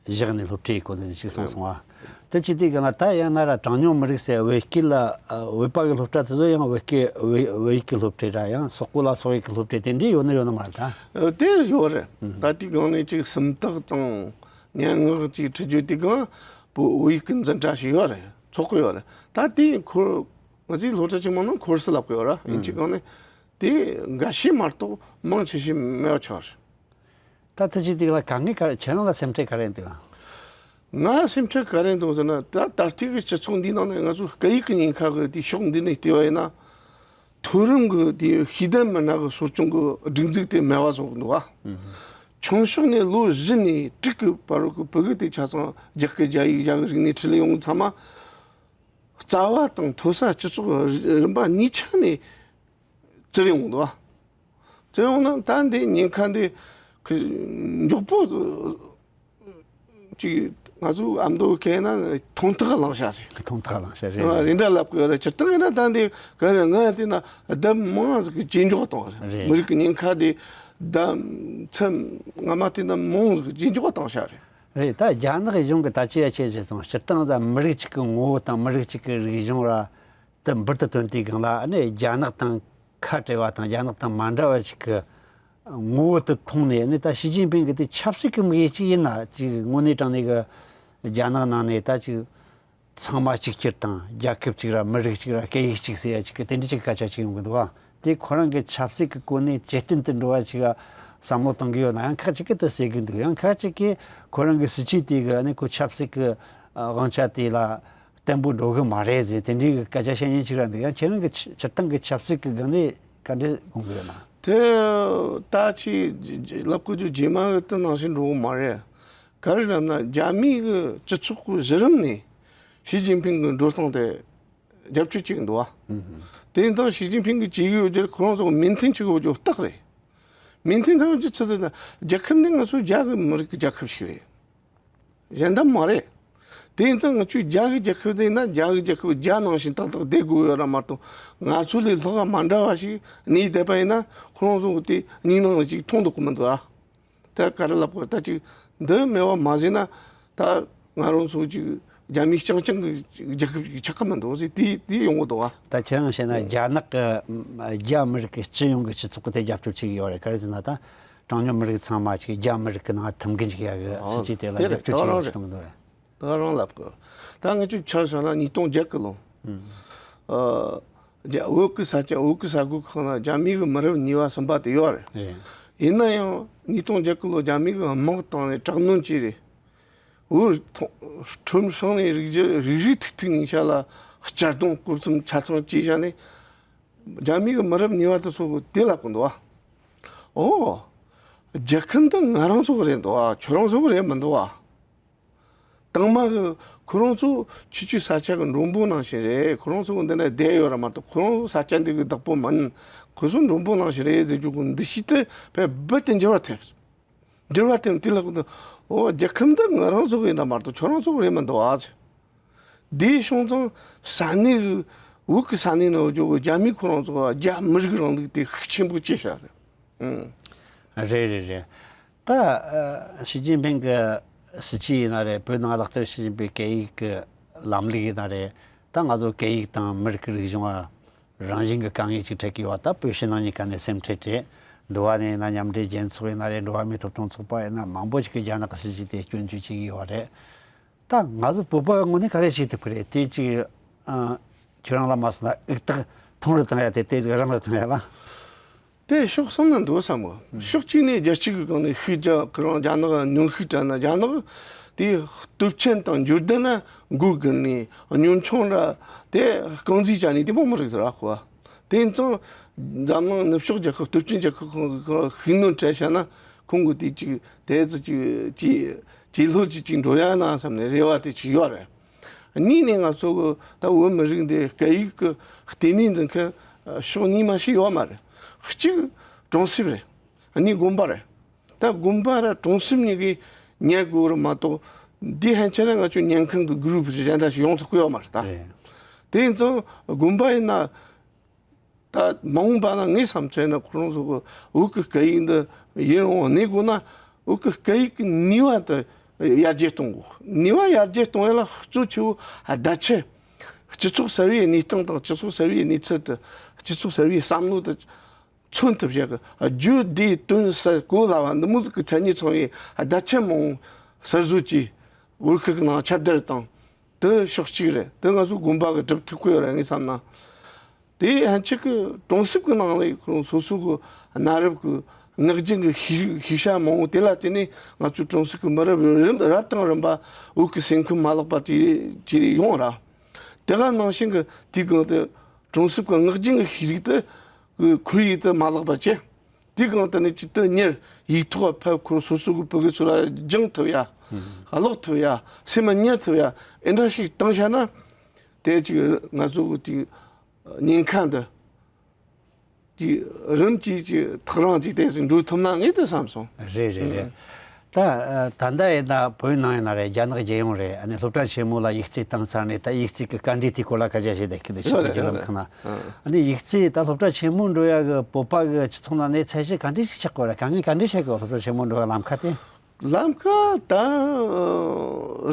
བཞག་ནས་སློབ་ཁྲིད་ཡེད་དགོས་འདུག་ཅིག་གསུངས་སོང་བ། དེ་ཅི་སྟེ་གང་ལ་ད་ཡང་ན་ར་གྲངས་ཉུང་མི་རིགས་ཟེར་བོད་སྐད་ལ་ཨ་བོད་པ་གི་སློབ་གྲྭ་དེ་ཚོ་ཡང་བོད་སྐད་བོད་བོད་ཡིག་གི་སློབ་ཁྲིད་ར་ཡང་སོག་པོ་ལ་སོག་ཡིག་གི་སློབ་ཁྲིད་དེ་འདྲའི་ཡོད་ནི་ཡོད་ནི་མ་རེད་ད། ཨ་དེ་ཡོད་རེད། ད་དེའི་སྒང་ནས་ཅིག་སུམ་རྟགས་དང་སྙན་ངག་ཅིག་ཁྲིད་རྒྱུ་དེ་སྒང་བོད་ཡིག་གི་འཛིན་གྲྭ་ཞིག་ཡོད་རེད། ཚོགས་གི་ཡོད་རེད། ད་དེ་ཁོ་ང་ཚོའི་སློབ་གྲྭ་ཆེན་མོ་ནང་ཁོ་རང་སུ་ལབ་གི་ཡོད་ར། ཡིན་གཅིག་སྒང་ནས་དེ་འགའ་ཤས་མ་གཏོགས་མང་ཆེ་ཤས་མེད་པ་ཆགས་རེད། ད་ཐུགས་རྗེ་དེ་ལ་དཀའ་ངལ་ག་རེ། ཁྱེད་རང་ལ་སེམས་ཁྲལ་ག་རེ་འདུག་ང་སེམས་ཁྲལ་ག་རེ་འདུག་ཟེར་ན། ད་ད་ལྟའི་གི་སྤྱི་ཚོགས་འདི་ནང་ནས་ང་ཚོ་སྐད་ཡིག་གི་ཉེན་ཁ་གི་དེ་ཕྱོགས་འདི་ནས་བལྟས་པ་ཡིན་ན། མཐོ་རིམ་གི་དེ་ཤེས་ལྡན་མི་སྣ་གི་གསོ་སྐྱོང་གི་སྒྲིག་འཛུགས་དེ་མེད་པ་བཟོ་གི་འདུག་བ། ཆུང་ཕྱོགས་ནས་ལོ་བཞི་ནས་དྲུག་གི་བར་གི་བོད་ཀྱི་དེ་ཆ་ཚང་རྒྱ་སྐད་རྒྱ་ཡིག་རྒྱ་གི་རིག་གནས་ཁྲིད་ལས་ཡོང་གི་ཚང་མ། རྩ་བ་དང་མཐོ་ས་སྤྱི་ཚོགས་རིམ་པ་གཉིས་ཆ་ནས་བཙིར་ཡོང་འདུག་བ། བཙིར་ཡོང་ན་ད་འདི་ཉེན་ཁ་འདི་མགྱོགས་པོ་ཅིག་ང་ཚོ་ཨ་མདོ་གན་ན་ཐོང་ཐག་ལངས་ཤག་རེད། ཐོང་ཐག་ལངས་ཤག་རེད། རེ་འདྲ་ལབ་གི་རེད། སྤྱིར་བཏང་ཡིན་ན་ད་འདི་ག་རེ་ང་ཡང་བལྟས་ན་ལྡབ་མང་ཟིག་ཇེ་མགྱོགས་བཏང་བ་རེད། རེད། མི་རིགས་ཀྱི་ཉེན་ཁ་འདི་ལྡབ་ཚད་སྔ་མ་བལྟས་ན་མང་ཟིག་ཇེ་མགྱོགས་བཏང་ཤག་རེད། རེད། ད་རྒྱ་ནག་གཞུང་གི་ད་ཅི་ཡ་ཆེ་ཆེ་སོང་། སྤྱིར་བཏང་ད་མི་རིགས་གཅིག་གི་ངོ་བོ་དང་མི་རིགས་གཅིག་གི་རིག་གཞུང་ར་དེ་འབུར་དུ་ཐོན་དུས་སྒང་ལ་ནི་རྒྱ་ནག་དང་ཁ་བྲལ་བ་དང་རྒྱ་ནག་དང་མ་འདྲ་བ་ཞིག་གི་ངོ་བོ་དེ་མཐོང་ནས་ནི་ད་ཞི་ཅིན་ཕིང་གི་དེ་ཆབ་སྲིད་ཀྱི་དམིགས་ཡུལ་གཅིག་ཡིན་ན། ཅིག་དངོས་གནས་དྲང་གནས་གི་རྒྱ་ནག་ནང་ནས་ད་ཅིག་ཚང་མ་གཅིག་གྱུར་དང་རྒྱལ་ཁབ་གཅིག་ར་མི་རིགས་གཅིག་ར་སྐད་ཡིག་གཅིག་ཟེར་ཡ་ཅིག་གི་དེ་འདྲ་ཅིག་སྐད་ཆ་ཅིག་ཡོང་གི་འདུག་བ། དེ་ཁོ་རང་གི་ཆབ་སྲིད་ཀྱི་གོ་གནས་ཇེ་བརྟན་དུ་འགྲོ་བ་ཅིག་བསམ་བློ་གཏོང་གི་ཡོད་ན་ཡང་ཁག་ཅིག་གིས་དེ་ཟེར་གི་འདུག་ཡང་ཁག་ཅིག་གིས་ཁོ་རང་གི་སྲིད་ཇུས་དེ་གི་ནི་ཁོ་ཆབ་སྲིད་ཀྱི་དབང་ཆ་དེ་ལ་བརྟན་པོ་འགྲོ་གི་མ་རེད་ཟེར་དེ་འདྲའི་སྐད་ཆ་བཤད་མཁན་ཅིག་ར་འདུག་ཡང་ཁྱེད་རང་གི་ཕྱི་ཕྱིར་བཏང་གི་ཆབ་སྲིད་ཀྱི་སྒང་ནས་ག་འདྲས་དགོངས་ཀྱི་ཡོད་ན། དེ་ད་ཅི་ལབ་དགོས་རྒྱུ་རྗེས་མ་གི་དེ་ནང་བཞིན་འགྲོ་གི་མ་རེད། ག་རེ་ལབ་ན་རྒྱ་མིའི་གི་སྤྱི་ཚོགས་ཀྱི་གཞི་རིམ་ནས་ཞི་ཅིན་ཕིང་གི་འགྲོ་སྟངས་དེ་རྒྱབ་སྐྱོར་བྱེད་ཀྱི་འདུག་བ། དེ་ཡིན་དང་ཞི་ཅིན་ཕིང་གིས་བྱེད་ཀྱི་ཡོད་རྒྱུ་ཁོ་རང་ཚོ་མོས་མཐུན་བྱེད་ཀྱི་ཡོད་རྒྱུ་རྟགས་རེད། མོས་མཐུན་ཐང་གི་ཆི་ཟེར་ན་རྒྱལ་ཁབ་འདི་ང་ཚོ་རྒྱ་གི་མི་རིགས་ཀྱི་རྒྱལ་ཁབ་ཞིག་རེད། གཞན་དག་མ་རེད། དེ་ཡིན་ཙང་ང་ཚོས་རྒྱ་གི་རྒྱལ་ཁབ་དེ་ཡིན་ན་རྒྱ་གི་རྒྱལ་ཁབ་རྒྱ་ནང་བཞིན་ཏག་ཏག་བསྡད་དགོས་ཡོད་ར་མ་གཏོགས། ང་ཚོ་ལས་ལྷག་ག་མ་འདྲ་བ་ཞིག་གནས་བསྡད་པ་ཡིན་ན་ཁོ་རང་ཚོ་གི་དེ་གཉིས་སྣང་ཞིག་མཐོང་འདུག་གི་མི་འདུག་ཨ། ད་ག་རེ་ལབ་དགོས་རེད། ད་ཅིག་འདི་མེད་པ་མ་ཟིན་ན་ད་ང་རང་ཚོ་ཅིག་རྒྱ་མི་རྐྱང་རྐྱང་གི་རྒྱལ་ཁབ་ཅིག་ཆགས་ཀྱི་མི་འདུག་ཟེར་དེ་དེ་ཡོང་གི་འདུག་ཨ། ད་ཁྱེད་རང་བཤད་ན་རྒྱ་ནག་གི་རྒྱ་མི་རིགས་ཀྱི་སྤྱི་ཡོངས་ཀྱི་སྤྱི་ཚོགས་ཀྱི་དེ་རྒྱབ་སྐྱོར་བྱེད་ཀྱི་ཡོད་རེད། ག་རེ་ཟེར་ན་ད་གྲངས་ཉུང་མི་རིགས་ཚང་མ་ཅིག་རྒྱ་མི་རིགས་ཀྱི་ནང་ཐུམ་འགན་ཅིག་ཡ་གི་སྲིད་ཇུས་དེ་ལ་རྒྱབ་སྐྱོར་བྱེད་ཀྱི་ཡོད་ཟེར་གཏོང་གི་འདུག་ཨ། ད་རང་ལབ་གི། ད་ང་ཚོས་ཆ་བཞག་ན་ཉིས་སྟོང་བརྒྱད་གི་ལོ། ཨ། རྒྱ་བོད་ཀྱི་ས་ཆ། བོད་ཀྱི་ས་ཁུལ་ཁག་ན་རྒྱ་མི་གི་མི་རབས་གཉིས་པ་གསུམ་པ་དེ་ཡོད་རེད། རེད། ཡིན་ན་ཡང་ཉིས་སྟོང་བརྒྱད་གི་ལོ་རྒྱ་མི་གི་དམག་བཏང་ནས་དྲག་གནོན་བྱས་རེད། བོད་ཁྲོམ་སྲང་ནས་རིག་རྒྱུ་རིག་རིག་ཐིག་ཐིག་ཉིན་ཤ་ལ་གཅར་རྡུང་སྐོར་གསུམ་ཆ་ཚང་བྱས་བཞག་ནས། རྒྱ་མི་གི་མི་རབས་གཉིས་པ་དེ་ཚོ་གི་དེ་ལབ་གི་འདུག་བ། ཨོ། རྒྱལ་ཁབ་འདི་ང་རང་ཚོ་གི་རེད་འདུག་བ། ཁྱོད་རང་ཚོ་གི་རེད་མི་འདུག་བ། དང་མ་གི་ཁོ་རང་ཚོ་ཆུ་ཆུ་ས་ཆ་གི་མགྲོན་པོ་ནང་བཞིན་རེད། ཁོ་རང་ཚོ་གི་འདི་ན་བསྡད་ཡོད་ར་མ་གཏོགས། ཁོ་རང་ས་ཆ་འདི་གི་བདག་པོ་མིན། ཁོ་ཚོ་མགྲོན་པོ་ནང་བཞིན་རེད་ཟེར་རྒྱུ་གི་འདུ་ཤེས་དེ་བས་རྦད་དེ་འགྱུར་བ་ཐེབས། འགྱུར་བ་དེ་དེ་ལ་ཀུན་ཏུ། ཨོ། རྒྱལ་ཁབ་འདི་ང་རང་ཚོ་གི་ཡིན་ན་མ་གཏོགས་ཁྱོད་རང་ཚོ་གི་རེད་མི་འདུག་ཨ་ཅེ། དེའི་བྱུང་ཙང་ས་གནས་གི། བོད་ཀྱི་ས་གནས་ནང་འཇོག་གི་རྒྱ་མི་ཁོ་རང་ཚོ་རྒྱ་མི་རིགས་རིང་ལུགས་དེ་ཤུགས་ཆེན་པོ་སྐྱེས་བཞག་རེད། ཨང་། རེད་རེད་རེད། ད་ཨ། ཞི་ཅིན་ཕིང་གི་སྲིད་ཇུས་ཡིན་ན་རེད། བོད་ནང་ལག་བསྟར་བྱེད་བཞིན་པའི་སྐད་ཡིག་གི་ལམ་ལུགས་ཡིན་ན་རེད། ད་ང་ཚོ་སྐད་ཡིག་དང་མི་རིགས་ཀྱི་རིག་གཞུང་ཨ། རང་བཞིན་གྱི་དཀའ་ངལ་ཅིག་འཕྲད་ཀྱི་ཡོད་པ། ད་བོད་ཕྱི་ནང་གཉིས་ཀ་ནས་སེམས་ཁྲལ་བྱས། འདི་བ་ནས་ན་མཉམ་འབྲེལ་རྒྱལ་ཚོགས་ཡིན་ན་རེད། འགྲོ་བ་མིའི་ཐོབ་ཐང་ཚོགས་པ་ཡིན་ན། མང་པོ་ཞིག་གིས་རྒྱ་ནག་གི་སྲིད་ཇུས་དེ་སྐྱོན་བརྗོད་བྱེད་ཀྱི་ཡོད་པ་རེད། ད་ང་ཚོ་བོད་པ་ངོས་ནས་ག་རེ་བྱེད་ཐུབ་ཀྱི་རེད། དེ་ཅིག་ཨ། ཁྱོད་རང་ལ་མ་སོང་ན་འུག་ཐག་ཐུང་རུ་བཏང་ཡ་དེ་དེ་ཅིག་རིང་རུ་བཏང་ཡ་ལ། དེ་ཕྱོགས་གསུམ་ན་འདུག་བསམ་གི། ཕྱོགས་གཅིག་ནས་རྒྱལ་སྤྱི་གི་སྒང་ནས་ཤུགས་རྒྱག་གི་རང་རྒྱ་ནག་གཉོན་ཤུགས་སྤྲད་ན། རྒྱ་ནག་དེ་སྟོབས་ཆེན་དང་འབྱོར་ལྡན་ན་མགོ་སྒུར་ནས། གཉོམ་ཆུང་ར་དེ་རྐང་འཛིན་བྱ་ནས་དེ་མོ་མི་རིགས་ཟེར་བ་ཁོ། དེ་ཙང་འཛམ་གླིང་ནུབ་ཕྱོགས་རྒྱལ་ཁབ། སྟོབས་ཆེན་རྒྱལ་ཁབ་ཁོང་གི་ཁོང་ཤུགས་སྣོན་སྤྲད་བྱས་ན། ཁོང་གི་དེ་ཅིག་དེ་ཚོ་ཅིག་ཅིག་ཅིག་ལྷོད་ཅིག་ཅིག་འགྲོ་ཡ་ན་བསམ་ནས་རེ་བ་དེ་ཅིག་ཡོད་རེད། གཉིས་ནས་ང་ཚོ་གི་ད་བོད་མི་རིགས་འདི་སྐད་ཡིག་གི་ལྟེ་གནས་འཛིན་མཁན་ཕྱོགས་གཉིས་མ་ཞིག་ཡོད་མ་རེད། གཅིག་གྲོང་གསེབ་རེད། གཉིས་དགོན་པ་རེད། ད་དགོན་པ་ར་གྲོང་གསེབ་གཉིས་ཀྱིས་ཉར་དགོས་རེད་མ་གཏོགས། འདི་ཕན་ཆད་ན་ང་ཚོ་ཉན་མཁན་གྱི་གུ་རུབ་གཞན་དག་ཞིག་ཡོང་ཐུབ་ཀྱི་ཡོད་མ་རེད་ད། རེད། དེ་ཡིན་ཙང་དགོན་པ་ཡིན་ན། ད་མ་འོངས་པ་ན་ངས་བསམ་ཚོད་ན་ཁོ་རང་ཚོ་གི་བོད་ཀྱི་སྐད་ཡིག་འདི་ཡུན་རིང་པོ་གནས་དགོས་ན། བོད་ཀྱི་སྐད་ཡིག་གི་ནུས་པ་དེ་ཡར་རྒྱས་གཏོང་དགོས། ནུས་པ་ཡར་རྒྱས་གཏོང་ཡ་ལ་གཙོ་ཆེ་བོ་བརྡ་ཆད། སྤྱི་ཚོགས་གསར་བའི་གནས་སྟངས་དང་སྤྱི་ཚོགས་གསར་བའི་གནས་ཚུལ་དེ། སྤྱི་ཚོགས་གསར་བའི་བསམ་བློ་དེ་མཚོན་ཐུབ་ཡག་གི་རྒྱུ་དེ་དོན་གསལ་གོ་སླ་བ་འདི་མོ་ཟིག་གི་མཚན་ཉིད་ཚང་བའི་བརྡ་ཆད་མང་པོ་གསར་བཟོ་གྱིས་བོད་སྐད་ཀྱི་ནང་ཁྱབ་བརྡལ་བཏང་། དེ་ཕྱོགས་གཅིག་རེད། དེ་ང་ཚོ་དགོན་པ་གི་སྒྲུབ་ཐུབ་ཀྱི་ཡོད་རེད་ངས་བསམ་ན། དེ་ཕན་ཆད་ཀྱི་གྲོང་གསེབ་ཀྱི་ནང་ལ་ཁོ་རང་སོ་སོ་གི་གནའ་རབས་ཀྱི་ངག་རྒྱུན་གྱི་ཤེས་ཤེས་བྱ་མང་པོ་དེ་ལ་བརྟེན་ནས་ང་ཚོའི་གྲོང་གསེབ་ཀྱི་མི་རབས་རིམ་རབས་དང་རིམ་པ་བོད་ཀྱི་སེམས་ཁམས་མ་བརླག་པ་དེ་ཅི་རིགས་ཡོང་ར། དེ་ག་ནང་བཞིན་གྱི་དེའི་སྒང་དུ་གྲོང་གསེབ་ཀྱི་ངག་རྒྱུན་གྱི་ཤེས་རིག་དེ་གི་ཁོར་ཡུག་དེ་མ་བརླག་པ་བྱས། དེའི་སྒང་དུ་ནི་ཅིག་ཏུ་གཉེར་ཡིག་ཐོག་ཕེབས་ཁུར་སོ་སོ་གི་ཕྲུ་གུ་ཚོ་ལ་སྦྱང་ཐུབ་ཡ། ཀློག་ཐུབ་ཡ། སེམས་མ་ཉར་ཐུབ་ཡ། ཨེ་འདྲ་ཞིག་བཏང་བཞག་ན། དེ་ཅིག་ང་ཚོ་གི་དེ་ཉེན་ཁ་འདི་ཅིག་རིམ་གྱིས་ཅིག་ཐག་རིང་ཅིག་དེ་ཚོ་འགྲོ་ཐུབ་ན་ངས་དེ་བསམ་སོང་། རེད་རེད་རེད། ད་ད་ལྟ་ཡིན་ན་བོད་ནང་ཡིན་ན་རེད། རྒྱ་ནག་རྒྱལ་ཡོངས་རེད། ཨ་ནི་སློབ་གྲྭ་ཆེན་མོ་ལ་ཡིག་རྩིས་བཏང་ཚར་ནས། ད་ཡིག་རྩིས་ཀྱི་བཀའ་འདྲི་དེའི་སྐོར་ལ་སྐད་ཆ་བཤད་བསྡད་ཀྱི་འདུག་སྤྱི་ཚོགས་བརྒྱུད་ལམ་ཁག་ན། ཨ་ནི་ཡིག་རྩིས་ད་སློབ་གྲྭ་ཆེན་མོ་འགྲོ་ཡ་གི་བོད་པ་གི་སྤྱི་ཚོགས་ནང་ནས་ཚད་གཞི་ག་འདྲ་ཞིག་ཆགས་དགོས་རེད། དཀའ་ངལ་ག་འདྲ་འཕྲད་ཀྱི་ཡོད། སློབ་གྲྭ་ཆེན་མོ་འགྲོ་ཡ་ལམ་ཁ་དེ། ལམ་ཁ་ད་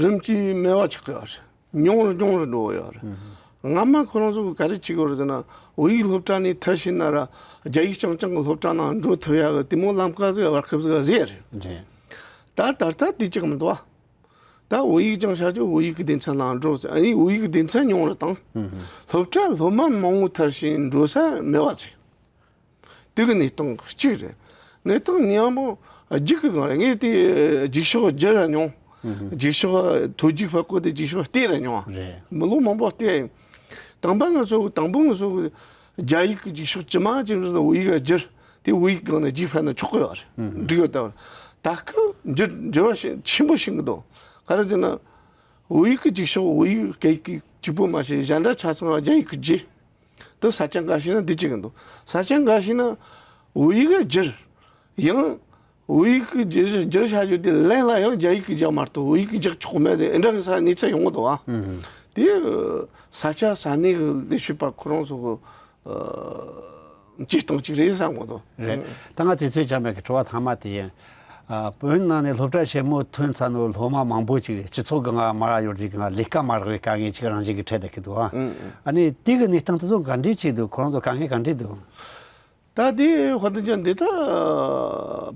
རིམ་གྱིས་མེད་པ་ཆགས་ཀྱི་ཡོད་རེད། ཉུང་རུ་ཉུང་རུ་འགྲོ་གི་ཡོད་རེད། སྔ་མ་ཁོ་རང་ཚོ་གིས་ག་རེ་བྱེད་ཀྱི་ཡོད་རེད་ཟེར་ན། བོད་ཡིག་སློབ་གྲྭ་ནས་མཐར་ཕྱིན་ན་ར་རྒྱ་ཡིག་རྐྱང་རྐྱང་གི་སློབ་གྲྭ་ནང་འགྲོ་ཐུབ་ཡ་གི་དེ་མོ་ལམ་ཁ་ཟིག་བར་སྐབས་ཟིག་བཟོས་རེད། རེད། ད་ད་ལྟ་དེ་ཅིག་མི་འདུག་བ། ད་བོད་ཡིག་སྦྱང་བྱ་རྒྱུ་བོད་ཡིག་གི་སྡེ་ཚན་ནང་འགྲོ་ཟེར། ཨ་ནི་བོད་ཡིག་གི་སྡེ་ཚན་ཉུང་རུ་བཏང་། སློབ་གྲྭ་སློབ་མ་མང་བོ་མཐར་ཕྱིན་འགྲོ་ས་མེད་པ་བྱས། དེ་གི་གནས་སྟངས་གཅིག་རེད། གནས་སྟངས་གཉིས་པོ་རྒྱུགས་ཀྱི་སྒང་རེད། ངས་དེ་རྒྱུགས་ཤོག་བསྒྱུར་ར་མྱོང་། རྒྱུགས་ཤོག་ཐོ་རྒྱུགས་ཕར་བཀོད་དེ་རྒྱུགས་ཤོག་བལྟས་ར་མྱོང་། རེད། མི་ལོ་མང་པོ་བལྟས་ཡིན། དང་པོ་ང་ཚོ་དང་པོ་ང་ཚོ་རྒྱ་ཡིག་གི་རྒྱུགས་ཤོག་ཇི་མ་ཇི་བཞིན་བོད་ཡིག་ག་བསྒྱུར། དེ་བོད་ཡིག་སྒང་ནས་རྒྱུགས་ཕར་ན་ཆོག་གི་ཡོད་རེད། འགྲིག་ཡོད་ད། ད་སྐབས་འགྱུར་འགྱུར་བ་ཤིན་ཆེན་པོ་ཕྱིན་གི་འདུག་ག་རེ་ཟེར་ན། བོད་ཡིག་གི་རྒྱུགས་ཤོག་བོད་ཡིག་སྐད་ཡིག་གཅིག་པོ་མ་ཟད་གཞན་དག་ཆ་ཚང་རྒྱ་ཡིག་གི་བརྗེ། དེ་ས་ཆ་འགའ་ཞིག་ན་འདི་གཅིག་གི་འདུག་ས་ཆ་འགའ་ཞིག་ན་བོད་ཡིག་གི་བསྒྱུར། ཡང་བོད་ཡིག་གི་བསྒྱུར་བསྒྱུར་བྱ་རྒྱུ་དེ་ལན་ལ་ཡང་རྒྱ་ཡིག་གི་རྒྱག་མ་གཏོགས་བོད་ཡིག་གི་རྒྱག་ཆོག་མེད་ཟེར་ཨེ་འདྲ་གི་ས་གནས་ཚུལ་ཡོང་གི་འདུག་ཨ། དེ་ས་ཆ་ས་གནས་གི་ལས་བྱེད་པ་ཁོ་རང་ཚོ་གི་ཨ། བྱེད་སྟངས་གཅིག་རེད་བསམ་གི་འདུག་རེད། ད་ང་དུས་ཚོད་ཅང་མེད་གི། དྲི་བ་ཐ་མ་དེ་ཡིན། ཨ། བོད་ནང་ནས་སློབ་གྲྭ་ཆེན་མོ་ཐོན་ཚར་ནོ་སློབ་མ་མང་པོ་ཅིག་སྤྱི་ཚོགས་སྒང་མར་ཡོད་དུས་སྒང་ལས་ཀ་མ་རག་པའི་དཀའ་ངལ་ཅིག་རང་བཞིན་གྱིས་འཕྲད་བསྡད་ཀྱི་འདུག་ཨ། ཨ་ནི་དེ་གི་གནས་སྟངས་དེ་ཚོ་ག་འདྲས་ཅིག་འདུག་ཁོ་རང་ཚོ་དཀའ་ངལ་ག་འདྲས་འདུག་ད་དེ་ཧོ་ཏན་ཅན་འདི་ད་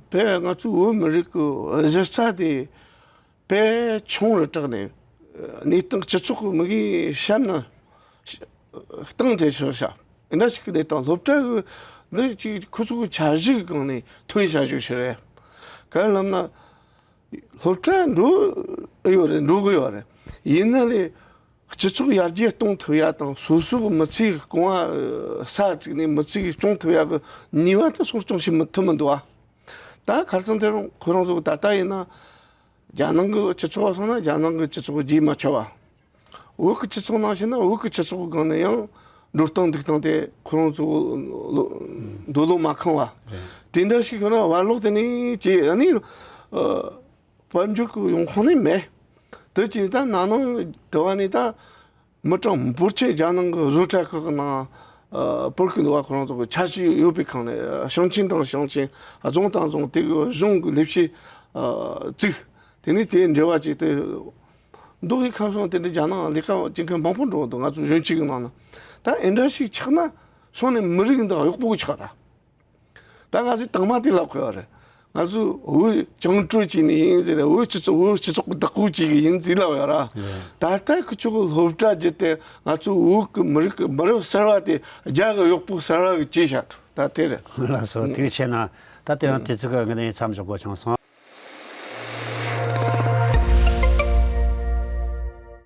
བོད་ང་ཚོའི་བོད་མི་རིགས་ཀྱི་གཞི་རྩ་དེ་དཔེ་ཆུང་རུ་དྲགས་ནས་ གནས་སྟངས་སྤྱི་ཚོགས་ཀྱི་མི་གིས་བཤད་ན་སྟངས་དེ་ཤོར་ཤག་འདྲ་ཞིག་གི་གནས་སྟངས་སློབ་གྲྭ་གི་འདི་ཅིག་ཁོ་ཚོ་གི་འཆར་གཞི་གི་སྒང་ནས་ཐོན་བྱ་རྒྱུ་ཞིག་རེད། ག་རེ་ལབ་ན། སློབ་གྲྭ་འགྲོ་ཨེ་ཡོད་རེད། འགྲོ་གི་ཡོད་རེད། ཡིན་ན་ལས་སྤྱི་ཚོགས་ཡར་རྒྱས་གཏོང་ཐུབ་ཡ་དང་སོ་སོ་གི་མི་ཚེ་གི་རྐང་བ་ས་བཙུགས་ནས་མི་ཚེ་གི་སྐྱོང་ཐུབ་ཡ་གི་ནུས་པ་དེ་སོར་སྐྱོང་བྱེད་མི་ཐུབ་མི་འདུག་ཨ། ད་ཁ་སང་དེ་རིང་ཁོ་རང་ཚོ་གི་ད་ལྟ་ཡིན་ན་རྒྱ་ནང་གི་སྤྱི་ཚོགས་སོང་ན་རྒྱ་ནང་གི་སྤྱི་ཚོགས་རྒྱས་མ་ཆོག་བ། བོད་ཀྱི་སྤྱི་ཚོགས་ནང་བཞིན་ན་བོད་ཀྱི་སྤྱི་ཚོགས་སྒང་ནས་ཡང་འགྲོ་སྟངས་འདུག་སྟངས་དེ་ཁོ་རང་ཚོ་ལོ་འདོད་བློ་མ་ཁེངས་བ། དེ་འདྲ་ཞིག་ཡོད་ན་བར་ལོག་དེ་ནས་ཅི་ཨ་ནི་ཨ་དཔལ་འབྱོར་གྱི་ཡོང་ཁུངས་ནི་མེད། དེ་ཅི་ད་ན་ནིང་དེ་བ་ནི་ད་མི་གྲངས་འབོར་ཆེན་རྒྱ་ནང་གི་བཟོ་གྲྭ་ཁག་གི་ནང་ཨ་སྤོར་གི་འདུག་བ། ཁོ་རང་ཚོ་གི་འཆར་གཞི་ཡོད་པའི་སྒང་ནས་ཞིང་ཆེན་དང་ཞིང་ཆེན། རྫོང་དང་རྫོང་། དེ་གི་གཞུང་གི་ལས་བྱེད་ཨ་བཙུགས། དེ་ནས་དེའི་འབྲེལ་བ་བྱས་ཏེ། མདོ་དབུས་ཁམས་གསུམ་དེ་འདྲའི་རྒྱ་ནང་ལས་ཀ་བྱེད་མཁན་མང་པོ་འགྲོ་འདུག་ང་ཚོ་གཞོན་སྐྱེས་ཀྱི་ནང་ན། ད་ཨེ་འདྲ་ཞིག་ཆགས་ན་སོང་ནས་མི་རིགས་འདི་གཡོག་པོ་ཆགས་ར། ད་ང་ཚོས་དང་མ་དེ་ལབ་དགོས་པ་རེད། ང་ཚོས་བོད་བཅིངས་འགྲོལ་བྱས་ནས་ཡིན་ཟེར། བོད་སྤྱི་ཚོགས་བོད་སྤྱི་ཚོགས་ཀྱི་བདག་པོ་བྱེད་ཀྱི་ཡིན་ཟེར་ལབ་ཡོད་ར། ད་ལྟ་ཁི་ཆོ་གི་སློབ་གྲྭ་བརྒྱུད་དེ་ང་ཚོ་བོད་ཀྱི་མི་རིགས་ཀྱི་མི་རབས་གསར་བ་དེ་རྒྱ་གི་གཡོག་པོ་གསར་བ་གིས་བྱས་བཞག་འདུག་ད་དེ་རེད། ལགས་སོ། དེ་བྱས་ན་ད་དེ་རིང་དུས་ཚོད་ཀྱི་དངོས་གནས་མཚམས་འཇོག་དགོས་བྱུང་སོང་།